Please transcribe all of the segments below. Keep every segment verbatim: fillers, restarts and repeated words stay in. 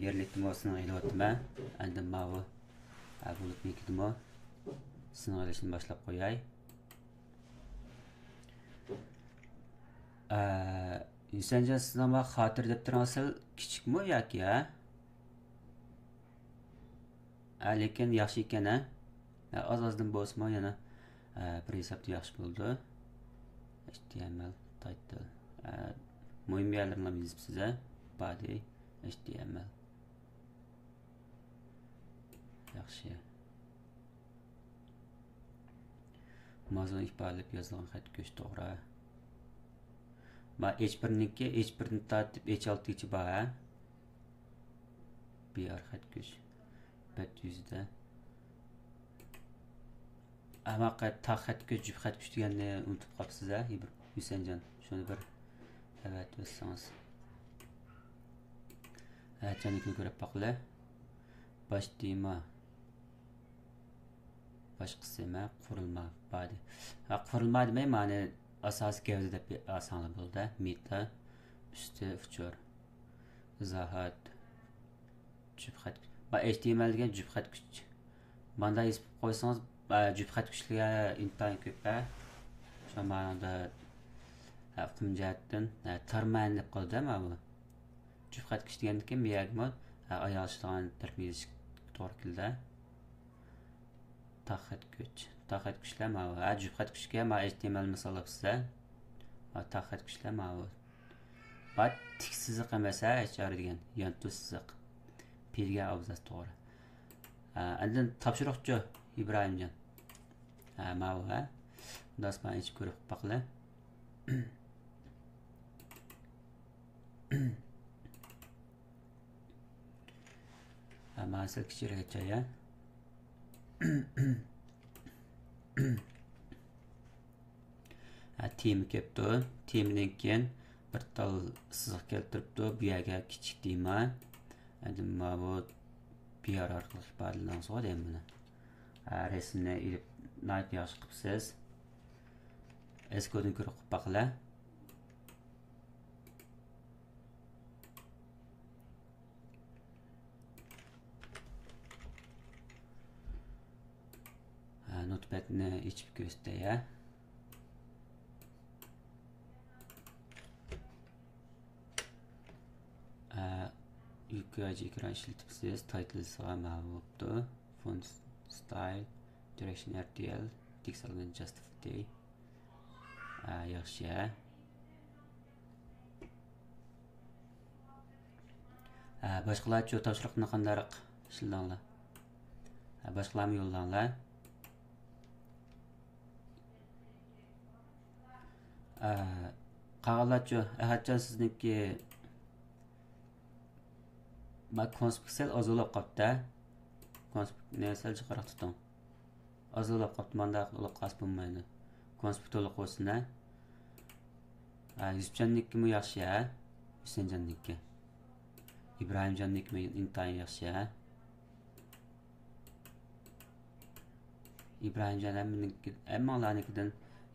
يەرلىكتىمۇ سىنىڭ ئېلىۋاتىمەن. ئەندى ماۋۇ، ئە، بولۇپنىڭكىدىمۇ سىنىڭ ئېلىشنى باشلاپ قوياي. ئە، ھۈسەنجان، سىزنىڭ ما خاتىرە دەپتىرىڭىز سەل كىچىكمۇ ياكى، ھە؟ ھە، لېكىن ياخشى ئىكەن، ھە؟ ھە، ئاز-ئازدىن بولسىمۇ يەنە، ھە، بىر ھېسابتا ياخشى بولىدۇ. H T M L title. ھە، مۇھىم يەرلىرىنى يېزىپسىز، ھە؟ Body H T M L. ياخشى. مازمۇ ئىپادىلەپ يازىدىغان خەت كۆچ توغرا. ما H بىرنىڭكى، H بىردىن تارتىپ H ئالتىگىچە بار، ھە؟ بىئار خەت كۆچ. بەت يۈزىدە. ئەمما قە-، تاق خەت كۆچ، جۈپ خەت كۆچ دېگەننى ئۇنتۇپ قاپسىز، ھە؟ ھۈسەنجان، شۇنى بىر ئەۋەتىۋەتسىڭىز. ھە، جانىكىنى كۆرۈپ باقىلى. باش تېما. باش قىسىم، ھە، قۇرۇلما، بادى. ھە، قۇرۇلما دېمەي، مانى ئاساسىي گەۋدە دەپ ئالساڭلار بولىدۇ. مېتا، ئۈستى ئۇچۇر، ئىزاھات، جۈپ خەت. ما، H T M L دېگەن جۈپ خەت كۈچ. ماندا يېزىپ قويسىڭىز، ئە، جۈپ خەت كۈچلىرى ئىنتايىن كۆپ، ھە. شۇڭا مانىڭدا، ھە، ئۇقۇم جەھەتتىن، ھە، تارمايان دەپ قالىدۇ، ماۋۇ. جۈپ خەت كۈچ دېگەندىكىن بۇ يەرگىمۇ، ھە، ئاياغلىشىدىغان تەرىپىنى يېزىش توغرا كېلىدۇ. تاق خەت كۈچ. تاق خەت كۈچلەر ماۋۇ. ھە، جۈپ خەت كۈچكە ما H T M L مىساللاپسىز، ھە. ھە، تاق خەت كۈچلەر ماۋۇ. بار تىك سىزىق ئەمەس، ھە، H R دېگەن. يانتۇ سىزىق. پىلگە ئابزاس توغرا. ھە، ئاندىن تاپشۇرۇقچۇ، ئىبراھىمجان. ھە، ماۋۇ، ھە. داسمان ئېچىپ كۆرۈپ باقىلى. ھە، مانا سەل كىچىكرەك ئېچاي، ھە. ھە، تېما كەپتۇ. تېمىدىن كېيىن بىر تال سىزىق كەلتۈرۈپتۇ. بۇ يەرگە كىچىك تېما. ئەمدى ماۋۇ بىئار ئارقىلىق ئىپادىلىنىڭىزغۇ دەيمەن بۇنى. ھە، رەسىمنى ئېلىپ ناھايىتى ياخشى قىپسىز. ئېسكودىن كۆرۈپ قىپ باقىلە. ھە، نوتپەدنى ئېچىپ كۆرسىتەي، ھە. ھە، يۈكى ئاجى ئېكران ئىشلىتىپسىز، تايتلىسىغا ماۋۇ بوپتۇ. Font style, direction R T L, text element justify. ھە، ياخشى، ھە. ھە، باشقىلارچۇ تاپشۇرۇقنى قانداق ئىشلىدىڭلار؟ ھە، باشقىلارمۇ يوللاڭلار. ھە، قالغانلارچۇ؟ ئەھەتجان سىزنىڭكى ما كونسپىكت سەل ئاز بولۇپ قاپتۇ، ھە؟ كونسپىكتنى سەل جىقراق تۇتۇڭ. ئاز بولۇپ قاپتۇ، مانداق بولۇپ قالسا بولمايدۇ. كونسپىكت تولۇق بولسۇن، ھە؟ ھە، يۈسۈپجاننىڭكىمۇ ياخشى، ھە؟ ھۈسەنجاننىڭكى. ئىبراھىمجاننىڭكىمۇ ئىنتايىن ياخشى، ھە؟ ئىبراھىمجان ھەممىنىڭكى، ھەممىڭلارنىڭكىدىن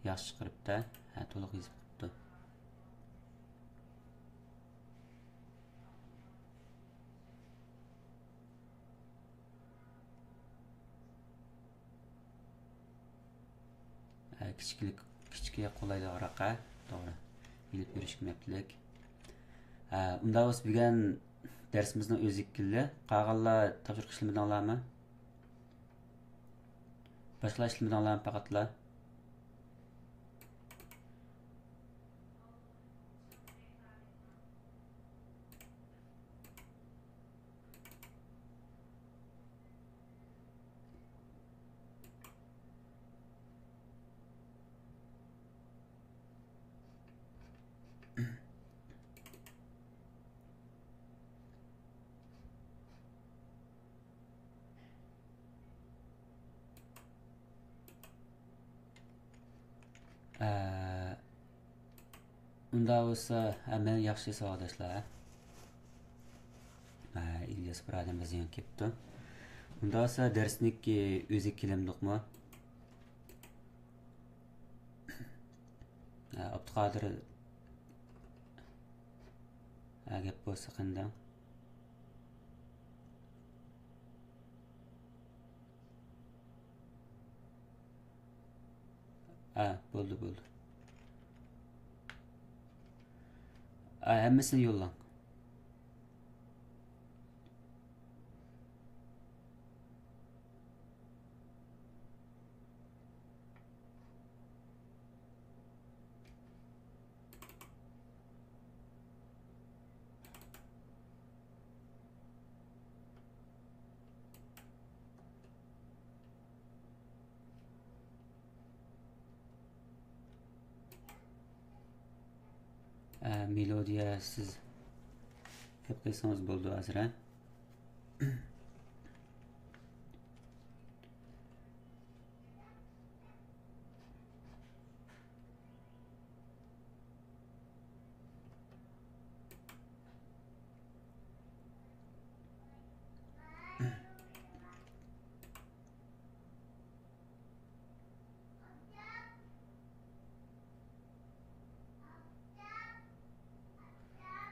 ياخشى چىقىرىپتۇ، ھە، تولۇق يېزىپ قىپتۇ. ھە، كىچىكلىك، كىچىكى قولايلىقراق، ھە؟ توغرا. ئېلىپ يۈرۈشكە مەپلىك. ھە، ئۇنداق بولسا بۈگۈن دەرسىمىزنىڭ ئۆزى كېلدى. قالغانلار تاپشۇرۇق ئىشلىمىدىڭلارمۇ؟ باشقىلار ئىشلىمىدىڭلارمۇ پەقەتلا؟ ئە، ئۇنداق بولسا، ھەممە ياخشى ساۋاقداشلار. ئە، ئىلياس بۇرادەرمىز يېڭى كەپتۇ. ئۇنداق بولسا، دەرسنىڭكى ئۆزى كېلەمدۇقمۇ؟ ئە، ئابدۇقادىر، ئە، گەپ بولسا قانداق؟ ھە، بولدى، بولدى. ھە، ھەممىسىنى يوللاڭ. ئە، مېلودىيە، سىز گەپ قىلسىڭىز بولىدۇ ھازىر، ھە؟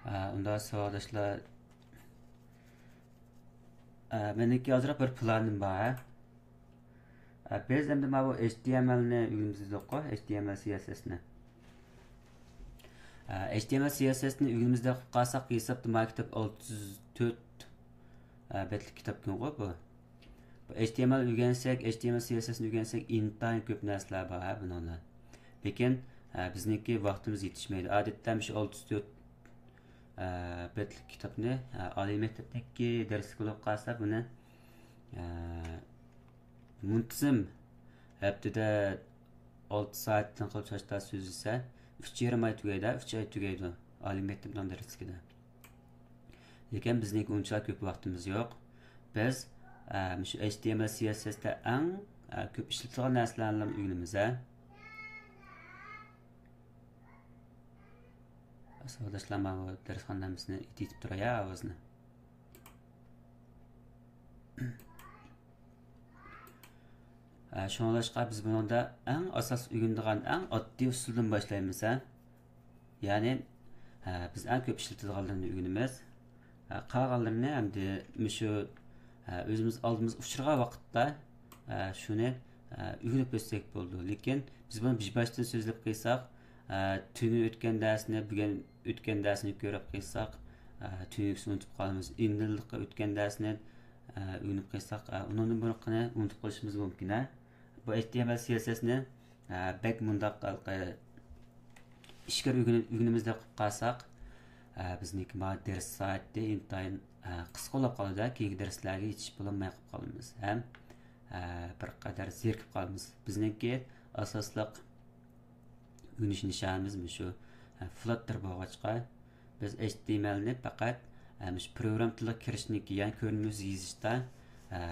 ئە، ئۇنداق ساۋاقداشلار، ئە، مېنىڭكى ئازراق بىر پىلانىم بار، ھە. ئە، بىز ئەمدى ماۋۇ ئېچ تى ئېم ئېلنى ئۆگىنىمىز دېدۇققۇ، ئېچ تى ئېم ئېل سى ئېس ئېسنى. ئە، ئېچ تى ئېم ئېل سى ئېس ئېسنى ئۆگىنىمىز دەپ قالساق، ھېسابتا ما كىتاب ئالتە يۈز تۆت، ئە، بەتلىك كىتابكەنغۇ بۇ. بۇ ئېچ تى ئېم ئېل ئۆگەنسەك، ئېچ تى ئېم ئېل سى ئېس ئېسنى ئۆگەنسەك، ئىنتايىن كۆپ نەرسىلەر بار، ھە، بۇنىڭدا. لېكىن، ئە، بىزنىڭكى ۋاقتىمىز يېتىشمەيدۇ. ئادەتتە مۇشۇ ئالتە يۈز تۆت، ئە، بەتلىك كىتابنى، ئە، ئالىي مەكتەپتىكى دەرسلىك بولۇپ قالسا، بۇنى، ئە، مۇنتىزىم ھەپتىدە ئالتە سائەتتىن قىلىپ شاشتا سۆزلىسە، ئۈچ يېرىم ئاي تۈگەيدۇ، ئۈچ ئاي تۈگەيدۇ ئالىي مەكتەپنىڭ دەرسلىكىدە. لېكىن بىزنىڭكى ئۇنچىۋالا كۆپ ۋاقتىمىز يوق. بىز، ئە، مۇشۇ ئېچ تى ئېم ئېل سى ئېس ئېستا ئەڭ، ئە، كۆپ ئىشلىتىدىغان نەرسىلەرنى ئۆگىنىمىز، ھە. ساۋاقداشلار، ماۋۇ دەرسخانىدا ھەممىسىنى ئېتىپ تۇراي، ھە، ئاۋازنى. ھە، شۇڭلاشقا بىز بۇنىڭدا ئەڭ ئاساس ئۆگىنىدىغان ئەڭ ئاددىي ئۇسۇلدىن باشلايمىز، ھە. يەنى، ھە، بىز ئەڭ كۆپ ئىشلىتىدىغانلىرىنى ئۆگىنىمىز. ھە، قالغانلىرىنى ئەمدى مۇشۇ، ھە، ئۆزىمىز ئالدىمىزغا ئۇچرىغان ۋاقىتتا، ھە، شۇنى، ھە، ئۆگىنىپ ئۆتسەك بولىدۇ. لېكىن بىز بۇنى بىر باشتىن سۆزلەپ قىلساق، ھە، تۈنۈگۈن ئۆتكەن دەرسنى، بۈگۈن ئۆتكەن دەرسنى كۆرۈپ قىلساق، ھە، تۈنۈگۈنكىسىنى ئۇنتۇپ قالىمىز. ئىندىنلىققا ئۆتكەن دەرسنى، ھە، ئۆگىنىپ قىلساق، ھە، ئۇنىڭدىن بۇرۇنقىنى ئۇنتۇپ قېلىشىمىز مۇمكىن، ھە. بۇ ئېچ تى ئېم ئېل سى ئېس ئېسنى، ھە، بەك مۇنداق ھېلىقى ئىچكىرى ئۆگىنىپ، ئۆگىنىمىز دەپ قىلىپ قالساق، ھە، بىزنىڭكى مانا دەرس سائىتى ئىنتايىن، ھە، قىسقا بولۇپ قالىدۇ، كېيىنكى دەرسلەرگە يېتىشىپ بولالماي قېلىپ قالىمىز ھەم، ھە، بىر قەدەر زېرىكىپ قالىمىز. بىزنىڭكى ئاساسلىق ئۆگىنىش نىشانىمىز مۇشۇ، ھە، فلاتتېر بولغاچقا، بىز ئېچ تى ئېم ئېلنى پەقەت، ھە، مۇشۇ پروگرامما تىلىغا كىرىشتىن كېيىن كۆرۈنمە يۈزى يېزىشتا، ھە،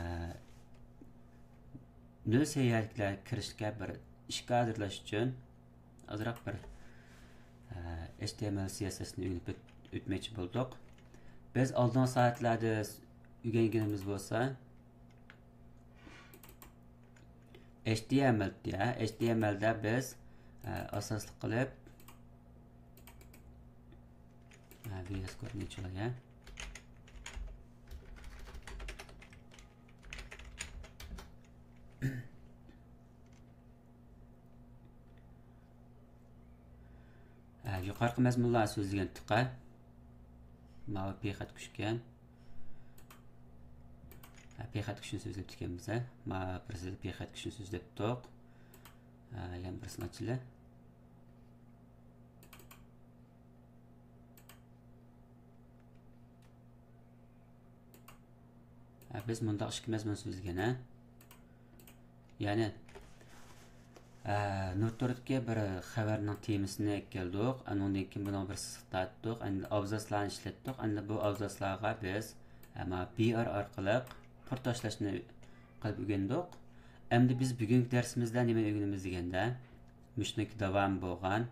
نۆل سەۋىيەلىكلەرگە كىرىشكە بىر ئىشىك ھازىرلاش ئۈچۈن ئازراق بىر، ئە، ئېچ تى ئېم ئېل، سى ئېس ئېسنى ئۆگىنىپ ئۆت-، ئۆتمەكچى بولدۇق. بىز ئالدىنقى سائەتلەردە ئۆگەنگىنىمىز بولسا، ئېچ تى ئېم ئېل، يا، ئېچ تى ئېم ئېلدا بىز، ئە، ئاساسلىق قىلىپ، ئە، ۋى ئېس كودنى ئېچىۋالاي. ھە، يۇقىرىقى مەزمۇنلارنى سۆزلىگەنتۇق ھە. ماۋۇ پېخەت كۈچكەن. ھە، پېخەت كۈچنى سۆزلەپتىكەنمىز ھە. ماۋۇ بىرسىدە پېخەت كۈچنى سۆزلەپتۇق. ھە، يەنە بىرسىنى ئاچىلى. ھە، بىز مۇنداق ئىككى مەزمۇن سۆزلىگەن ھە. يەنى، ھە، نۇرتوردىكى بىر خەۋەرنىڭ تېمىسىنى ئەكەلدۇق. ئانىڭدىن كېيىن بۇنىڭغا بىر سىزىق تارتتۇق. ئەمدى ئابزاسلارنى ئىشلەتتۇق. ئەمدى بۇ ئابزاسلارغا بىز، ھە، مانا بىئار ئارقىلىق پۇر تاشلاشنى قىلىپ ئۆگەندۇق. ئەمدى بىز بۈگۈنكى دەرسىمىزدە نېمىنى ئۆگىنىمىز دېگەندە، مۇشۇنىڭكى داۋامى بولغان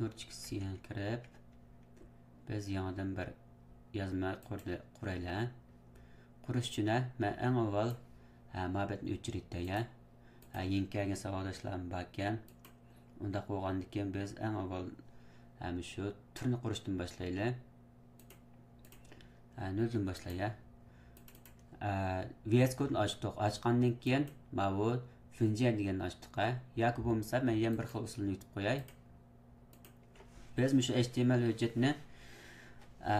نۇرچىكىسىگە كىرىپ، بىز يېڭىدىن بىر يازما قۇردى-، قۇرايلى. قۇرۇش ئۈچۈن، ھە، مەن ئەڭ ئاۋۋال، ھە، مۇھەببەتنى ئۆچۈرۈۋېتەي، ھە. ھە، يېڭى كەلگەن ساۋاقداشلارمۇ باركەن. ئۇنداق بولغاندىكىن بىز ئەڭ ئاۋۋال، ھە، مۇشۇ تۈرنى قۇرۇشتىن باشلايلى. ھە، نۆلدىن باشلاي، ھە. ۋي ئېس كودنى ئاچتۇق. ئاچقاندىن كېيىن ماۋۇ ۋىنجيەن دېگەننى ئاچتۇق. ھە، ياكى بولمىسا مەن يەنە بىر خىل ئۇسۇلنى ئېيتىپ قوياي. بىز مۇشۇ ئېچ تى ئېم ئېل ھۆججەتنى، ئە،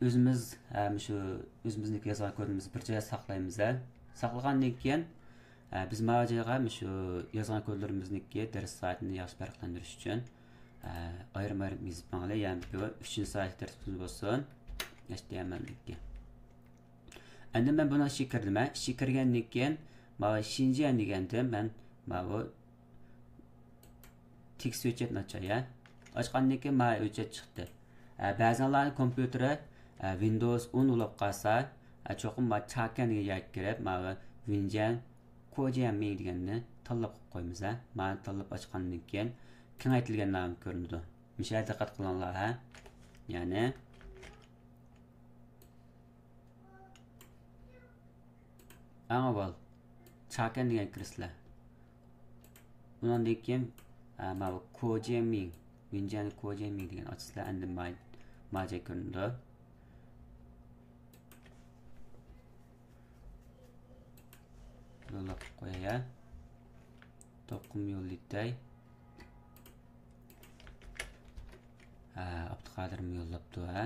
ئۆزىمىز، ئە، مۇشۇ ئۆزىمىزنىڭ يازغان كودىمىزنى بىر جايغا ساقلايمىز، ھە. ساقلىغاندىن كېيىن، ئە، بىز ماۋۇ جايغا مۇشۇ يازغان كودلىرىمىزنىڭكى دەرس سائىتىنى ياخشى پەرقلەندۈرۈش ئۈچۈن، ئە، ئايرىم-ئايرىم يېزىپ ماڭىلى. يەنى بۇ ئۈچىنچى سائەتلىك دەرسىمىز بولسۇن، ئېچ تى ئېم ئېلنىڭكى. ئەمدى مەن بۇنىڭ ئىچىگە كىردىم، ھە. ئىچىگە كىرگەندىن كېيىن، ماۋۇ شىنجيەن دېگەندىن مەن ماۋۇ تېكىست ھۆججەتنى ئاچاي، ھە. ئاچقاندىن كېيىن ماۋۇ ھۆججەت چىقتى. ئە، بەزىلەرنىڭ كومپيۇتېرى، ئە، ۋىندوۋس ئون بولۇپ قالسا، ئە، چوقۇم ماۋۇ چاكەن دېگەن يەرگە كىرىپ، ماۋۇ ۋىنجيەن كوجيەنمىڭ دېگەننى تاللاپ قويۇپ قويىمىز، ھە. مانا تاللاپ ئاچقاندىن كېيىن كېڭەيتىلگەن نامى كۆرۈنىدۇ. مۇشۇ يەردە دىققەت قىلىڭلار، ھە. يەنى ئەڭ ئاۋۋال چاكەن دېگەنگە كىرىسىلەر. ئۇنىڭدىن كېيىن، ئە، ماۋۇ كوجيەنمىڭ، ۋىنجيەن كوجيەنمىڭ دېگەننى ئاچىسىلەر. ئەمدى ماي-، ماجا كۆرۈنىدۇ. يوللاپ قوياي. توقۇم يوللىتاي. ھە، ئابدۇقادىرمۇ يوللاپتۇ، ھە.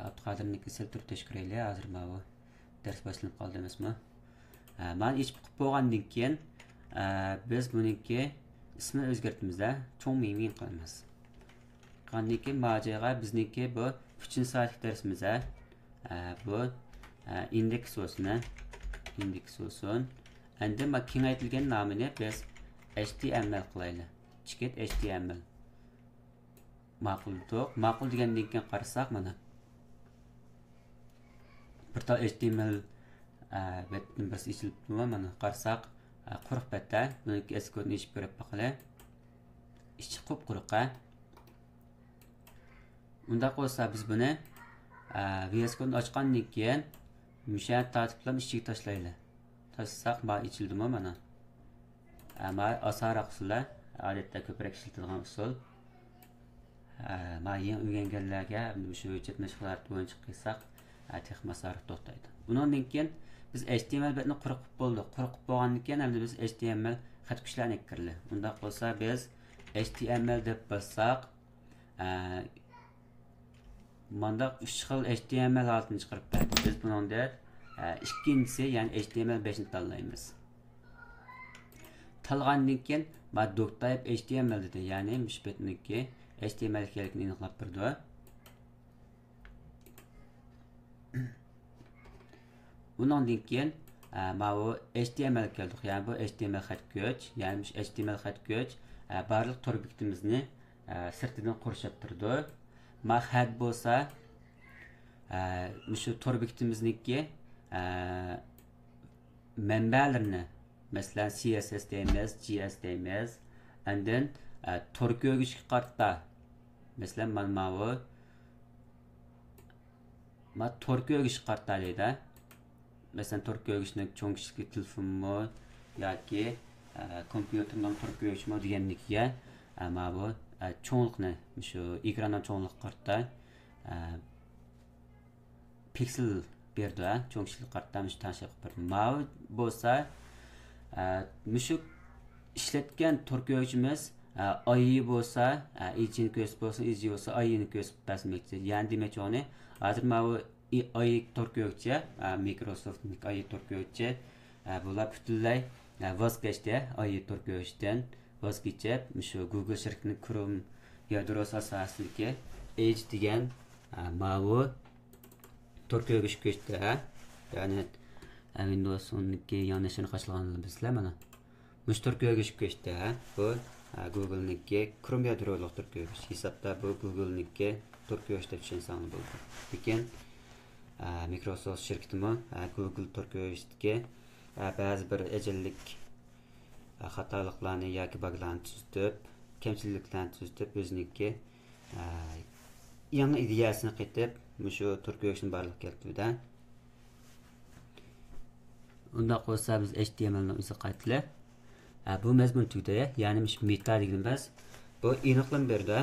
ئابدۇقادىرنىڭكى سەل تۈرتۈش كۆرەيلى، ھازىر ماۋۇ دەرس باشلىنىپ قالدى ئەمەسمۇ؟ ھە، مانا ئېچىپ قىلىپ بولغاندىن كېيىن، ئە، بىز بۇنىڭكى ئىسمىنى ئۆزگەرتىمىز، ھە، چوڭ مىڭ مىڭ قىلىمىز. قاندىن كېيىن ماجىغا بىزنىڭكى بۇ ئۈچىنچى سائەتلىك دەرسىمىز، ھە، بۇ، ھە، ئىندېكس بولسۇن، ھە، ئىندېكس بولسۇن. ئەمدى ما كېڭەيتىلگەن نامىنى بىز ئېچ تى ئېم ئېل قىلايلى. چېكىت ئېچ تى ئېم ئېل. ماقۇللىدۇق. ماقۇل دېگەندىن كېيىن قارىساق، مانا، بىر تال ئېچ تى ئېم ئېل، ئە، بەتنىڭ بىرسى ئېچىلىپتۇ، مانا، قارىساق، ئە، قۇرۇق بەت، ھە. بۇنىڭكى ئېس كودىنى ئېچىپ كۆرۈپ باقىلى. ئىچى قۇپقۇرۇق، ھە. ئۇنداق بولسا، بىز بۇنى، ئە، ۋى ئېس كودنى ئاچقاندىن كېيىن، مۇشۇ يەردە تارتىپلا ئىچىگە تاشلايلى. تاشلىساق، ما ئېچىلدىمۇ مانا؟ ئە، ما ئاسانراق ئۇسۇل، ئادەتتە كۆپرەك ئىشلىتىدىغان ئۇسۇل. ئە، ما يېڭى ئۆگەنگەنلەرگە مۇشۇ ھۆججەت مەشغۇلاتى بويىچە قىلساق، ئە، تېخىمۇ ئاسانراق توختايدۇ. ئۇنىڭدىن كېيىن بىز ئېچ تى ئېم ئەل بەتنى قۇرۇپ قىلىپ بولدۇق. قۇرۇپ قىلىپ بولغاندىن كېيىن ئەمدى بىز ئېچ تى ئېم ئەل خەت كۈچلەرنى ئەكىرىلى. ئۇنداق بولسا بىز ئېچ تى ئېم ئەل دەپ باسساق، ئە، مانداق ئۈچ خىل ئېچ تى ئېم ئەل ھالىتىنى چىقىرىپ بەردى. بىز بۇنىڭدىن، ئە، ئىككىنچىسى، يەنى ئېچ تى ئېم ئەل بەشنى تاللايمىز. تاللىغاندىن كېيىن، ما دوك تايپ ئېچ تى ئېم ئەل دېدى. يەنى مۇشۇ بەتنىڭكى ئېچ تى ئېم ئەل ئىكەنلىكىنى ئېنىقلاپ بېرىدۇ. ئۇنىڭدىن كېيىن، ئە، ماۋۇ ئېچ تى ئېم ئەل كەلدۇق. يەنى بۇ ئېچ تى ئېم ئەل خەت كۆچ، يەنى مۇشۇ ئېچ تى ئېم ئەل خەت كۆچ، ئە، بارلىق تور بېكىتىمىزنى، ئە، سىرتىدىن قورشاپ تۇرىدۇ. ما خەت بولسا، ئە، مۇشۇ تور بېكىتىمىزنىڭكى، ئە، مەنبەلىرىنى، مەسىلەن، سى ئېس ئېس دەيمىز، جى ئېس دەيمىز. ئاندىن، ئە، تور كۆرگۈچكە قارىتا، مەسىلەن، مانا ماۋۇ، ما تور كۆرگۈچكە قارىتا دەيدۇ. مەسىلەن، تور كۆرگۈچنىڭ چوڭ كىچىكلىكى تېلېفونمۇ ياكى، ئە، كومپيۇتېرنىڭ تور كۆرگۈچىمۇ دېگەنلىكىگە، ئە، ماۋۇ، ئە، چوڭلۇقنى، مۇشۇ ئېكراننىڭ چوڭلۇقىغا قارىتا، ئە، پىكسېل بېرىدۇ، ھە، چوڭ كىچىكلىككە قارىتا مۇشۇ تەڭشەپ بېرىدۇ. ماۋۇ بولسا، ئە، مۇشۇ ئىشلەتكەن تور كۆرگۈچىمىز، ئە، ئايى بولسا، ئە، ئېجىنى كۆرسىتىپ بولسا، ئېجى بولسا، ئايىنى كۆرسىتىپ بەرسە مەقسەت. يەنى دېمەكچى ئۇنى، ھازىر ماۋۇ ئى-، ئايى تور كۆرگۈچى، ئە، مايكروسوفتنىڭ ئايى تور كۆرگۈچى، ئە، بۇلار پۈتۈنلەي، ئە، ۋاز كەچتى ئايى تور كۆرگۈچتىن ۋاز كېچىپ، مۇشۇ گۇگل شىركىتىنىڭ كروم يادروسى ئاساسىدىكى ئېج دېگەن، ئە، ماۋۇ تور كۆرگۈچكە كۆچتى، ھە؟ يەنى، ھە، ۋىندوۋس ئون ئىككى يېڭى نەشرىنى قاچىلىغانلار بىلىسىلەر مانا. مۇشۇ تور كۆرگۈچكە كۆچتى، ھە؟ بۇ، ھە، گۇگلنىڭكى كروم يادرولۇق تور كۆرگۈچ. ھېسابتا بۇ گۇگلنىڭكى تور كۆرگۈچ دەپ چۈشەنسەڭلار بولىدۇ. لېكىن، ھە، مىكروسوفت شىركىتىمۇ، ھە، گۇگل تور كۆرگۈچتىكى، ھە، بەزى بىر ئەجەللىك، ھە، خاتالىقلارنى ياكى باگلارنى تۈزىتىپ، كەمچىلىكلەرنى تۈزىتىپ، ئۆزىنىڭكى ئە، يېڭى ئىدىيەسىنى قېتىپ، مۇشۇ تور كۆرگۈچنى بارلىققا كەلتۈردى. ئۇنداق بولسا، بىز ئېچ تى ئېم ئېلنىڭ ئۆزىگە قايتىلى. ئە، بۇ مەزمۇن تۈگىدى. يەنى مۇشۇ مېتا دېگىنىمىز بۇ ئېنىقلىما بېرىدۇ.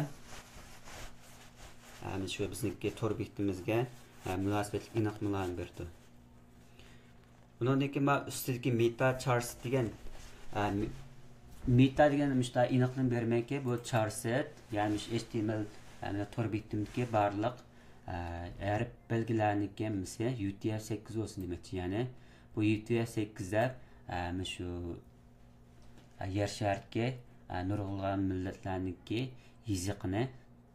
ئە، مانا شۇ بىزنىڭكى تور بېكىتىمىزگە، ئە، مۇناسىۋەتلىك ئېنىقلىمىلارنى بېرىدۇ. ئۇنىڭدىن كېيىن مانا ئۈستىدىكى مېتا چارس دېگەن، ئە، مې-، مېتا دېگەن مۇشۇنداق ئېنىقلىما بېرىمەنكى، بۇ چارس، يەنى مۇشۇ ئېچ تى ئېم ئېل، ئە، مانا تور بېكىتىمدىكى بارلىق، ئە، ھەرپ بەلگىلەرنىڭكى ھەممىسى يۇ تى ئېف سەككىز بولسۇن دېمەكچى. يەنى بۇ يۇ تى ئېف سەككىز دەپ، ئە، مانا شۇ، ئە، يەر شارىدىكى، ئە، نۇرغۇنلىغان مىللەتلەرنىڭكى يېزىقىنى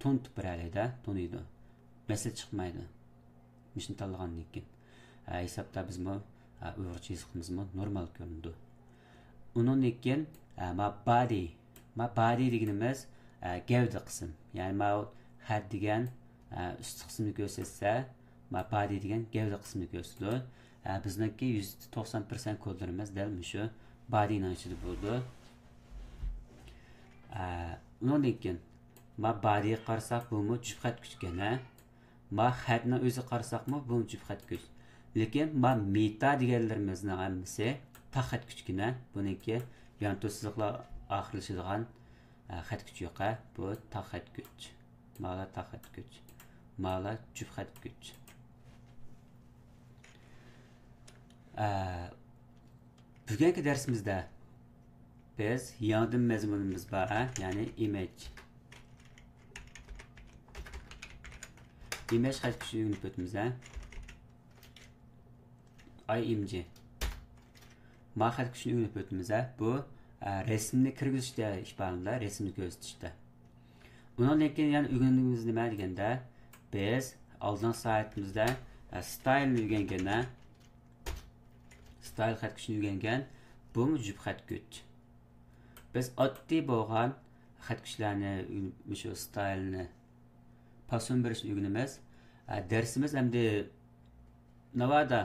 تونۇتۇپ بېرەلەيدۇ، تونۇيدۇ. مەسىلە چىقمايدۇ. مۇشۇنى تاللىغاندىن كېيىن، ھە، ھېسابتا بىزمۇ، ھە، ئۇيغۇرچە يېزىقىمىزمۇ نورمال كۆرۈنىدۇ. ئۇنىڭدىن كېيىن، ھە، ما بادى. ما بادى دېگىنىمىز، ھە، گەۋدە قىسىم. يەنى ما خەت دېگەن، ھە، ئۈستى قىسمىنى كۆرسەتسە، ما بادى دېگەن گەۋدە قىسمىنى كۆرسىتىدۇ. ھە، بىزنىڭكى يۈز توقسان پىرسەنت كودلىرىمىز دەل مۇشۇ بادىنىڭ ئىچىدە بولىدۇ. ھە، ئۇنىڭدىن كېيىن، ما بادىگە قارىساق، بۇمۇ جۈپ خەت كۈچ ئىكەن، ھە؟ ما خەتنىڭ ئۆزىگە قارىساقمۇ، بۇمۇ جۈپ خەت كۈچ. لېكىن ما مېتا دېگەنلىرىمىزنىڭ ھەممىسى تاق خەت كۈچ ئىكەن، ھە؟ بۇنىڭكى يانتۇ سىزىقلار ئاخىرلىشىدىغان، ئە، خەت كۈچ يوق، ھە؟ بۇ تاق خەت كۈچ. مالا تاق خەت كۈچ. مالا جۈپ خەت كۈچ. ئە، بۈگۈنكى دەرسىمىزدە بىز يېڭىدىن مەزمۇنىمىز بار، ھە؟ يەنى ئىمېج. ئىمېج خەت كۈچىنى ئۆگىنىپ ئۆتىمىز، ھە؟ ئاي ئېم جى. ما خەت كۈچىنى ئۆگىنىپ ئۆتىمىز، ھە؟ بۇ، ئە، رەسىمنى كىرگۈزۈشتە ئىپادىلىنىدۇ، رەسىمنى كۆرسىتىشتە. ئۇنىڭدىن كېيىن يەنە ئۆگەنگىنىمىز نېمە دېگەندە، بىز ئالدىنقى سائەتىمىزدە، ئە، ستايلنى ئۆگەنگەن، ھە؟ ستايل خەت كۈچىنى ئۆگەنگەن، بۇمۇ جۈپ خەت كۈچ. بىز ئاددىي بولغان خەت كۈچلەرنى، مۇشۇ ستايلنى، پاسون بېرىشنى ئۆگىنىمىز. ئە، دەرسىمىز ئەمدى ناۋادا،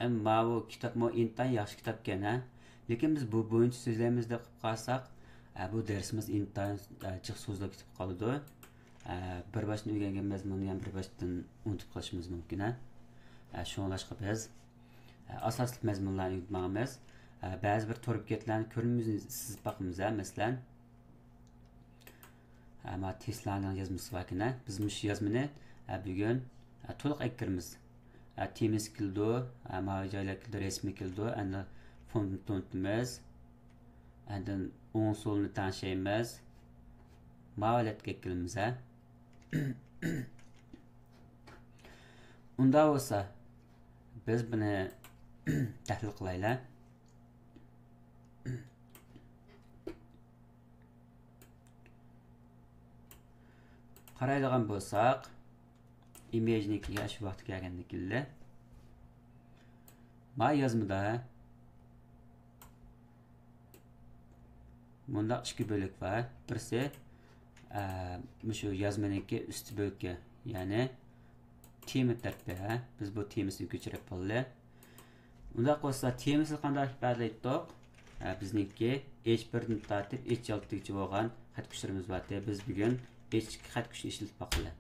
ئەم، ماۋۇ كىتابمۇ ئىنتايىن ياخشى كىتابكەن، ھە؟ لېكىن بىز بۇ بويىچە سۆزلەيمىز دەپ قىلىپ قالساق، ئە، بۇ دەرسىمىز ئىنتايىن، ئە، جىق سوزۇلۇپ كېتىپ قالىدۇ. ئە، بىر باشتىن ئۆگەنگەن مەزمۇننى يەنە بىر باشتىن ئۇنتۇپ قېلىشىمىز مۇمكىن، ھە؟ ئە، شۇڭلاشقا بىز، ئە، ئاساسلىق مەزمۇنلارنى ئۆگىنىپ ماڭىمىز. ئە، بەزى بىر تور بېكەتلەرنى كۆرۈنمىسىنى سىزىپ باقىمىز، ھە؟ مەسىلەن، ئە، ما تېسلانىڭ يازمىسى باركەن، ھە؟ بىز مۇشۇ يازمىنى، ئە، بۈگۈن، ئە، تولۇق ئەكىرىمىز. ئە، تېمىسى كېلىدۇ، ئە، ماۋۇ جايلار كېلىدۇ، رەسىمى كېلىدۇ، ئەندىن فوندنى تونۇتىمىز. ئاندىن ئوڭ سولنى تەڭشەيمىز. ماۋۇ ھالەتكە كېلىمىز، ھە؟ ئۇنداق بولسا، بىز بۇنى تەھلىل قىلايلى. قارايدىغان بولساق، ئىمېجنىڭكىگە شۇ ۋاقىتتا كەلگەندىكىنلا، ما يازمىدا مۇنداق ئىككى بۆلەك بار. بىرسى، ئە، مۇشۇ يازمىنىڭكى ئۈستى بۆلىكى، يەنى تېما تەرىپى، ھە؟ بىز بۇ تېمىسىنى كۆچۈرۈپ بولدى. ئۇنداق بولسا، تېمىسىنى قانداق ئىپادىلەيتتۇق؟ ھە، بىزنىڭكى ئېچ بىردىن تارتىپ ئېچ ئالتىگىچە بولغان خەت كۈچلىرىمىز بارتى. بىز بۈگۈن ئېچ ئىككى خەت كۈچىنى ئىشلىتىپ باقىلى.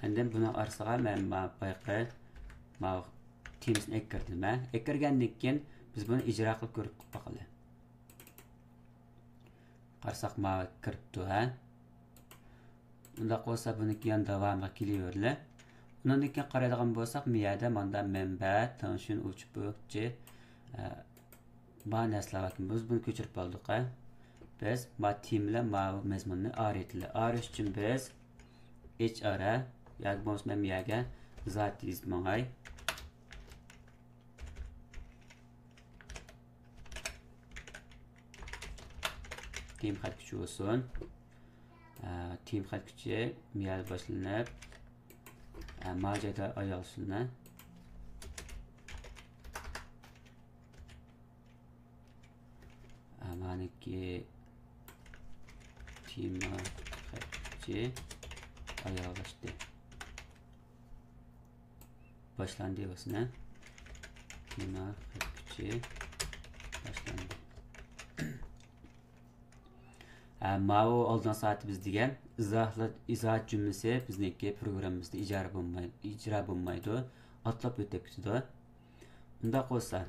ئاندىن بۇنىڭ ئارىسىغا مەن ما-، بايىقى ماۋۇ تېمىسىنى ئەكىردىم، ھە. ئەكىرگەندىن كېيىن بىز بۇنى ئىجرا قىلىپ كۆرۈپ باقىلى. قارىساق، ماۋۇ كىرىپتۇ، ھە. ئۇنداق بولسا، بۇنىڭكى يەنە داۋامىغا كېلىۋېرىلى. ئۇنىڭدىن كېيىن قارايدىغان بولساق، بۇ يەردە ماندا مەنبە، تېڭشۈن، ئۇچبۇچى، ئە، بار نەرسىلەر باركەن. بىز بۇنى كۆچۈرۈپ ئالدۇق، ھە. بىز ما تېما بىلەن ماۋۇ مەزمۇننى ئايرىيتىلى. ئايرىش ئۈچۈن بىز ئېچ ئار، ھە، ياكى بولمىسا مەن بۇ يەرگە زات يېزىپ ماڭاي. تېما خەت كۈچى بولسۇن. ئە، تېما خەت كۈچى مۇ يەردە باشلىنىپ، ئە، ما جايدا ئاياغلىشىدۇ. ئە، مانىكى تېما خەت كۈچى ئاياغلاشتى. باشلاندى بولسۇن، ھە؟ تېما خەت كۈچى باشلاندى. ھە، ماۋۇ ئالدىنقى سائىتى بىز دېگەن ئىزاھلا-، ئىزاھات جۈملىسى بىزنىڭكى پروگراممىمىزدا ئىجارە بولماي-، ئىجرا بولمايدۇ. ئاتلاپ ئۆتۈپ كېتىدۇ. ئۇنداق بولسا،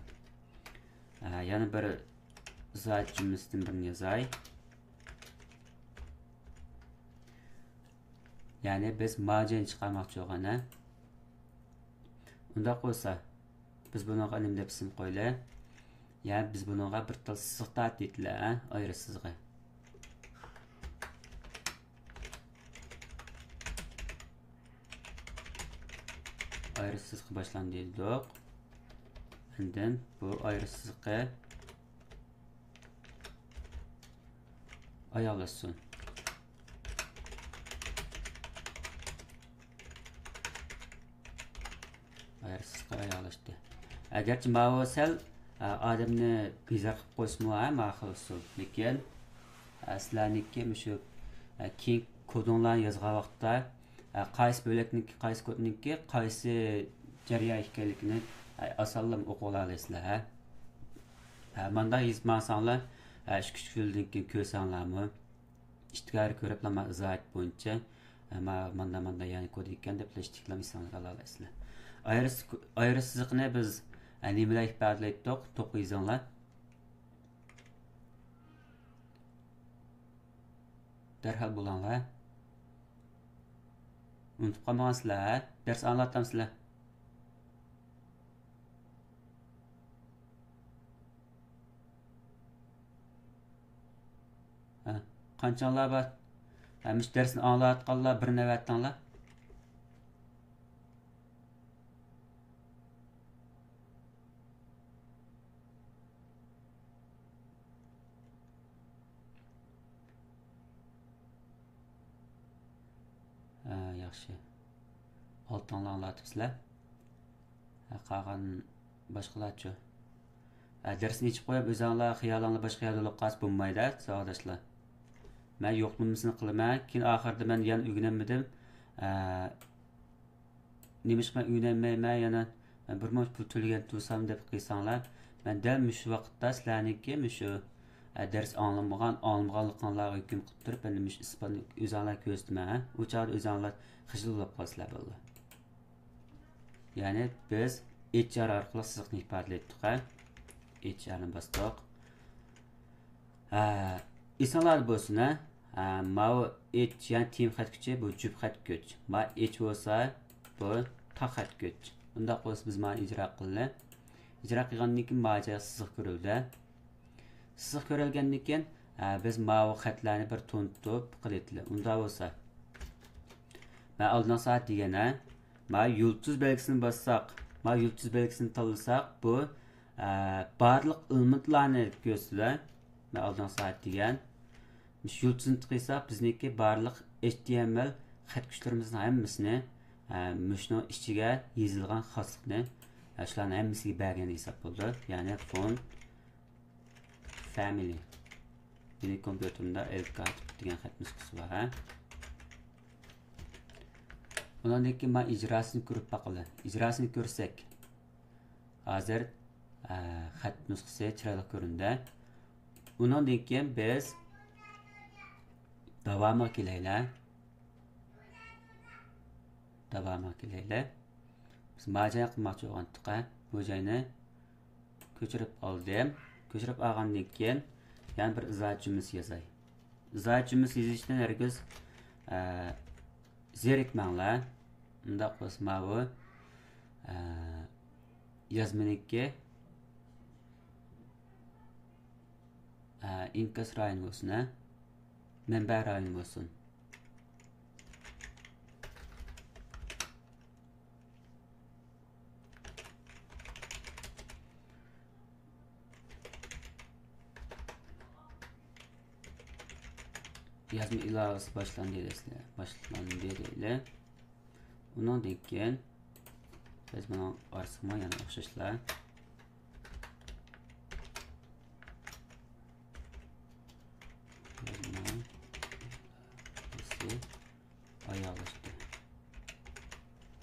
ھە، يەنە بىر ئىزاھات جۈملىسىدىن بىرنى يازاي. يەنى بىز ماجىنى چىقارماقچى بولغان، ھە؟ ئۇنداق بولسا، بىز بۇنىڭغا نېمە دەپ ئىسىم قويىلى؟ يەنى بىز بۇنىڭغا بىر تال سىزىق تارتىۋېتىلە، ھە؟ ئايرىش سىزىقى. ئايرىش سىزىقى باشلاندى دېدۇق. ئاندىن بۇ ئايرىش سىزىقى ئاياغلاشسۇن. ئايرىش سىزىقى ئاياغلاشتى. ئەگەرچە ماۋۇ سەل، ئە، ئادەمنى بىزار قىلىپ قويسىمۇ، ھە، ماۋۇ خىل ئۇسۇل. لېكىن، ئە، سىلەرنىڭكى مۇشۇ، ئە، كېيىن كودۇڭلارنى يازغان ۋاقىتتا، ئە، قايسى بۆلەكنىڭكى، قايسى كودنىڭكى، قايسى جەريان ئىكەنلىكىنى، ئە، ئاسانلا ئوقۇۋالالايسىلەر، ھە. ئە، مانداق يېزىپ ماڭساڭلار، ئە، ئىككى ئۈچ كۈندىن كېيىن كۆرسەڭلارمۇ، ئىشتىكارى كۆرۈپلا مانا ئىزاھات بويىچە، ئە، ما-، ماندا، ماندا يەنە كود ئىكەن دەپلا ئىشتىكلا ئېسىڭلارغا ئالالايسىلەر. ئايرىش، ئايرىش سىزىقىنى بىز، ئە، نېمىلەر ئىپادىلەيتتۇق؟ توپقا يېزىڭلار. دەرھال بولۇڭلار. ئۇنتۇپ قالمىغانسىلەر، ھە؟ دەرس ئاڭلاۋاتامسىلەر؟ ھە، قانچىڭلار بار؟ ھەممىسى دەرسنى ئاڭلاۋاتقانلار، بىر نۆۋەتتىڭلار. ھە، ياخشى. ئالتىڭلار ئاڭلاۋاتىسىلەر. ھە، قالغان باشقىلارچۇ؟ ھە، دەرسنى ئېچىپ قويۇپ، ئۆزۈڭلار خىيالىڭلار باشقا يەردە بولۇپ قالسا بولمايدۇ، ساۋاقداشلار. مەن يوقلىمىسىنى قىلىمەن، كېيىن ئاخىرىدا مەن يەنە ئۆگىنەلمىدىم. ھە، نېمىشقا مەن ئۆگىنەلمەيمەن يەنە؟ مەن بىر مۇنچە پۇل تۆلىگەن تۇرسام دەپ قىلساڭلار، مەن دەل مۇشۇ ۋاقىتتا سىلەرنىڭكى مۇشۇ، ئە، دەرس ئاڭلىمىغان، ئاڭلىمىغانلىقىڭلارغا ھۆكۈم قىلىپ تۇرۇپ، ئەمدى مۇشۇ ئىسپاتنى ئۆزۈڭلارغا كۆرسىتىمەن، ھە؟ ئۇ چاغدا ئۆزۈڭلار خىجىل بولۇپ قالىسىلەر، بالىلار. يەنى بىز ئېچ ئار ئارقىلىق سىزىقنى ئىپادىلەيتتۇق، ھە؟ ئېچ ئارنى باستۇق. ھە، ئېسىڭلاردا بولسۇن، ھە. ھە، ماۋۇ ئېچ، يەنى تېما خەت كۈچى، بۇ جۈپ خەت كۈچ. ما ئېچ بولسا، بۇ تاق خەت كۈچ. ئۇنداق بولسا، بىز مانى ئىجرا قىلىلى. ئىجرا قىلغاندىن كېيىن، ما جايغا سىزىق كۆرۈلدى. سىزىق كۆرۈلگەندىن كېيىن، ھە، بىز ماۋۇ خەتلەرنى بىر تونۇتۇپ قىلىۋېتىلى. ئۇنداق بولسا، مەن ئالدىنقى سائەت دېگەن، ھە، ما يۇلتۇز بەلگىسىنى باسساق، ما يۇلتۇز بەلگىسىنى تاللىساق، بۇ، ئە، بارلىق ئېلېمېنتلارنى كۆرسىتىدۇ. مەن ئالدىنقى سائەت دېگەن. مۇشۇ يۇلتۇزنى تىقىساق، بىزنىڭكى بارلىق ئېچ تى ئېم ئېل خەت كۈچلىرىمىزنىڭ ھەممىسىنى، ئە، مۇشۇنىڭ ئىچىگە يېزىلغان خاسلىقنى، ئە، شۇلارنىڭ ھەممىسىگە بەرگەن ھېساب بولىدۇ. يەنى فونت فامىلى. مېنىڭ كومپيۇتېرىمدا ئېلكاتىپ دېگەن خەت نۇسخىسى بار، ھە. ئۇنىڭدىن كېيىن مانا ئىجراسىنى كۆرۈپ باقىلى. ئىجراسىنى كۆرسەك، ھازىر، ئە، خەت نۇسخىسى چىرايلىق كۆرۈندى. ئۇنىڭدىن كېيىن بىز داۋامىغا كېلەيلى. داۋامىغا كېلەيلى. بىز ما جاينى قىلماقچى بولغانتۇق، ھە؟ بۇ جاينى كۆچۈرۈپ ئالدىم. كۆچۈرۈپ ئالغاندىن كېيىن يەنە بىر ئىزاھات جۈملىسى يازاي. ئىزاھات جۈملىسى يېزىشتىن ھەرگىز، ئە، زېرىكمەڭلار. ئۇنداق بولسا ماۋۇ، ئە، يازمىنىڭكى، ئە، ئىنكاس رايونى بولسۇن، ھە؟ مەنبە رايونى بولسۇن. يازما ئىلاۋىسى باشلاندى دەيسىلەر. باشلاندى دەيلى. ئۇنىڭدىن كېيىن بىز بۇنىڭ ئارىسىغىمۇ يەنە ئوخشاشلا. يازما ئىلاۋىسى ئاياغلاشتى.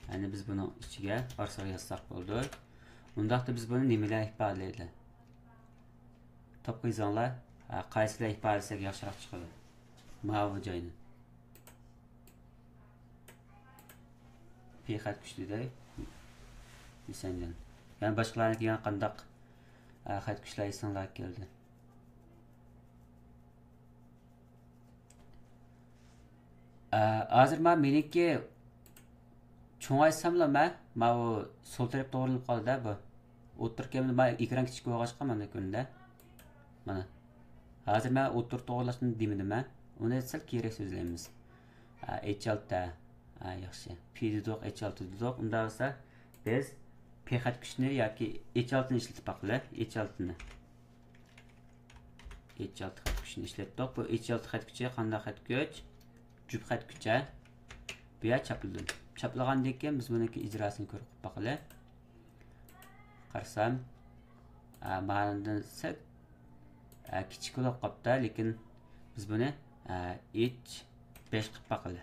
يەنى بىز بۇنىڭ ئىچىگە ئارىسىغا يازساق بولىدۇ. ئۇنداقتا بىز بۇنى نېمىلەر ئىپادىلەيدۇ؟ توپقا يېزىڭلار. ھە، قايسىلار ئىپادىلىسەك ياخشىراق چىقىدۇ؟ ماۋۇ جاينى. پى خەت كۈچلىدى. يۈسەنجان. يەنە باشقىلارنىڭكى يەنە قانداق، ئە، خەت كۈچلەر ئېسىڭلارغا كەلدى؟ ھازىر ما مېنىڭكى چوڭايتساملا ما، ماۋۇ سول تەرەپ توغرىلىنىپ قالدى بۇ. ئوتتۇرا كەمدە ما ئېكران كىچىك بولغاچقا مانا كۆرۈندى. مانا. ھازىر مەن ئوتتۇرا توغرىلاشنى دېمىدىم ھە. ئۇنى سەل كېيىنرەك سۆزلەيمىز. ھە، ئېچ ئالتە. ھە، ياخشى. پى دېدۇق، ئېچ ئالتە دېدۇق. ئۇنداق بولسا بىز پى خەت كۈچىنى ياكى ئېچ ئالتىنى ئىشلىتىپ باقىلى. ئېچ ئالتىنى. ئېچ ئالتە خەت كۈچىنى ئىشلەتتۇق. بۇ ئېچ ئالتە خەت كۈچى قانداق خەت كۈچ؟ جۈپ خەت كۈچ ھە. بۇ يەر چاپلىدىم. چاپلىغاندىن كېيىن بىز بۇنىڭكى ئىجراسىنى كۆرۈپ باقىلى. قارىسام، ئە، مانىدىن سەل، ئە، كىچىك بولۇپ قاپتۇ، لېكىن بىز بۇنى، ئە، ئېچ بەش قىلىپ باقىلى.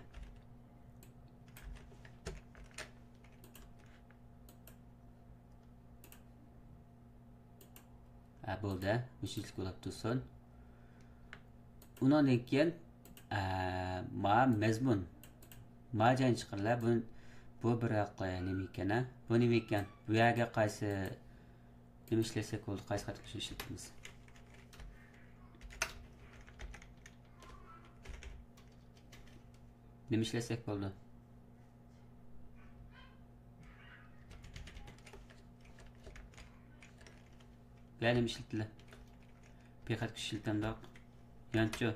ھە، بولدى. مۇشۇنچىلىك بولۇپ تۇرسۇن. ئۇنىڭدىن كېيىن، ئە، ما مەزمۇن. ما جاينى چىقىرىلە. بۇ، بۇ بىر ھەققى نېمە ئىكەن، ھە؟ بۇ نېمە ئىكەن؟ بۇ يەرگە قايسى نېمە ئىشلەتسەك بولىدۇ؟ قايسى خەت كۈچىنى ئىشلىتىمىز؟ نېمە ئىشلەتسەك بولىدۇ؟ بۇ يەردە نېمە ئىشلىتىلە؟ پى خەت كۈچى ئىشلىتەمدۇق؟ يانچۇ.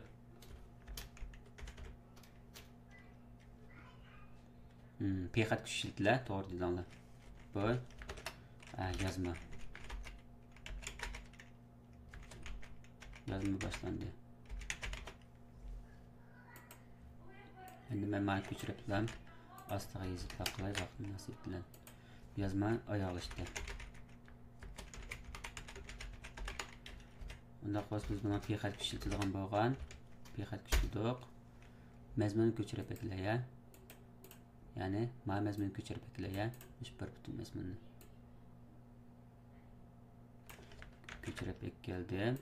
ھىم، پى خەت كۈچى ئىشلىتىلە، توغرا دېدىڭلار. بۇ، ئە، يازما. يازما باشلاندى. ئەمدى مەن مانا كۆچۈرۈپ بىلەن ئاستىغا يېزىپ باقىلاي، ۋاقىت مۇناسىۋىتى بىلەن. يازما ئاياغلاشتى. ئۇنداق بولسا بىز بۇنىڭ پى خەت كۈچى ئىشلىتىدىغان بولغان. پى خەت كۈچى دېدۇق. مەزمۇننى كۆچۈرۈپ ئەكېلەي، ھە. يەنى ما مەزمۇننى كۆچۈرۈپ ئەكېلەي، ھە. مۇشۇ بىر پۈتۈن مەزمۇننى. كۆچۈرۈپ ئەكەلدىم.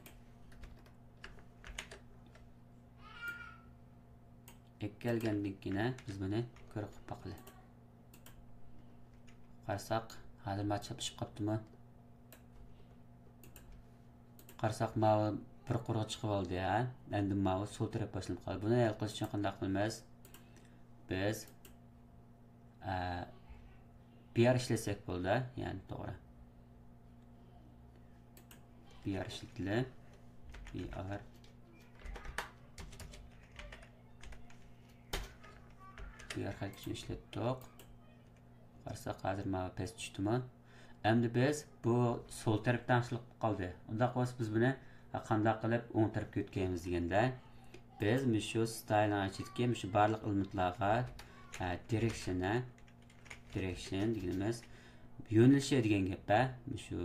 ئەكەلگەندىن كېيىن بىز بۇنى كۆرۈپ باقىلى. قارىساق، ھازىر ما چاپلىشىپ قاپتىمۇ؟ قارىساق، ماۋۇ بىر قۇرغا چىقىپ ئالدى، ھە؟ ئەمدى ماۋۇ سول تەرەپ باشلىنىپ قالدى. بۇنى ھەل قىلىش ئۈچۈن قانداق قىلىمىز؟ بىز ئە، بىئار ئىشلەتسەك بولىدۇ، يەنى توغرا. بىئار ئىشلىتىلە. بىئار. بىئار خەت كۈچىنى ئىشلەتتۇق. قارىساق، ھازىر ماۋۇ پەس چۈشتىمۇ؟ ئەمدى بىز بۇ سول تەرەپتە تەڭشىلىپ قالدى. ئۇنداق بولسا بىز بۇنى قانداق قىلىپ ئوڭ تەرەپكە ئۆتكەيمىز دېگەندە، بىز مۇشۇ ستايلنىڭ ئىچىدىكى مۇشۇ بارلىق ئېلېمېنتلارغا، ھە، دىرېكشن، ھە، دىرېكشن دېگىنىمىز يۆنىلىشى دېگەن گەپ، ھە، مۇشۇ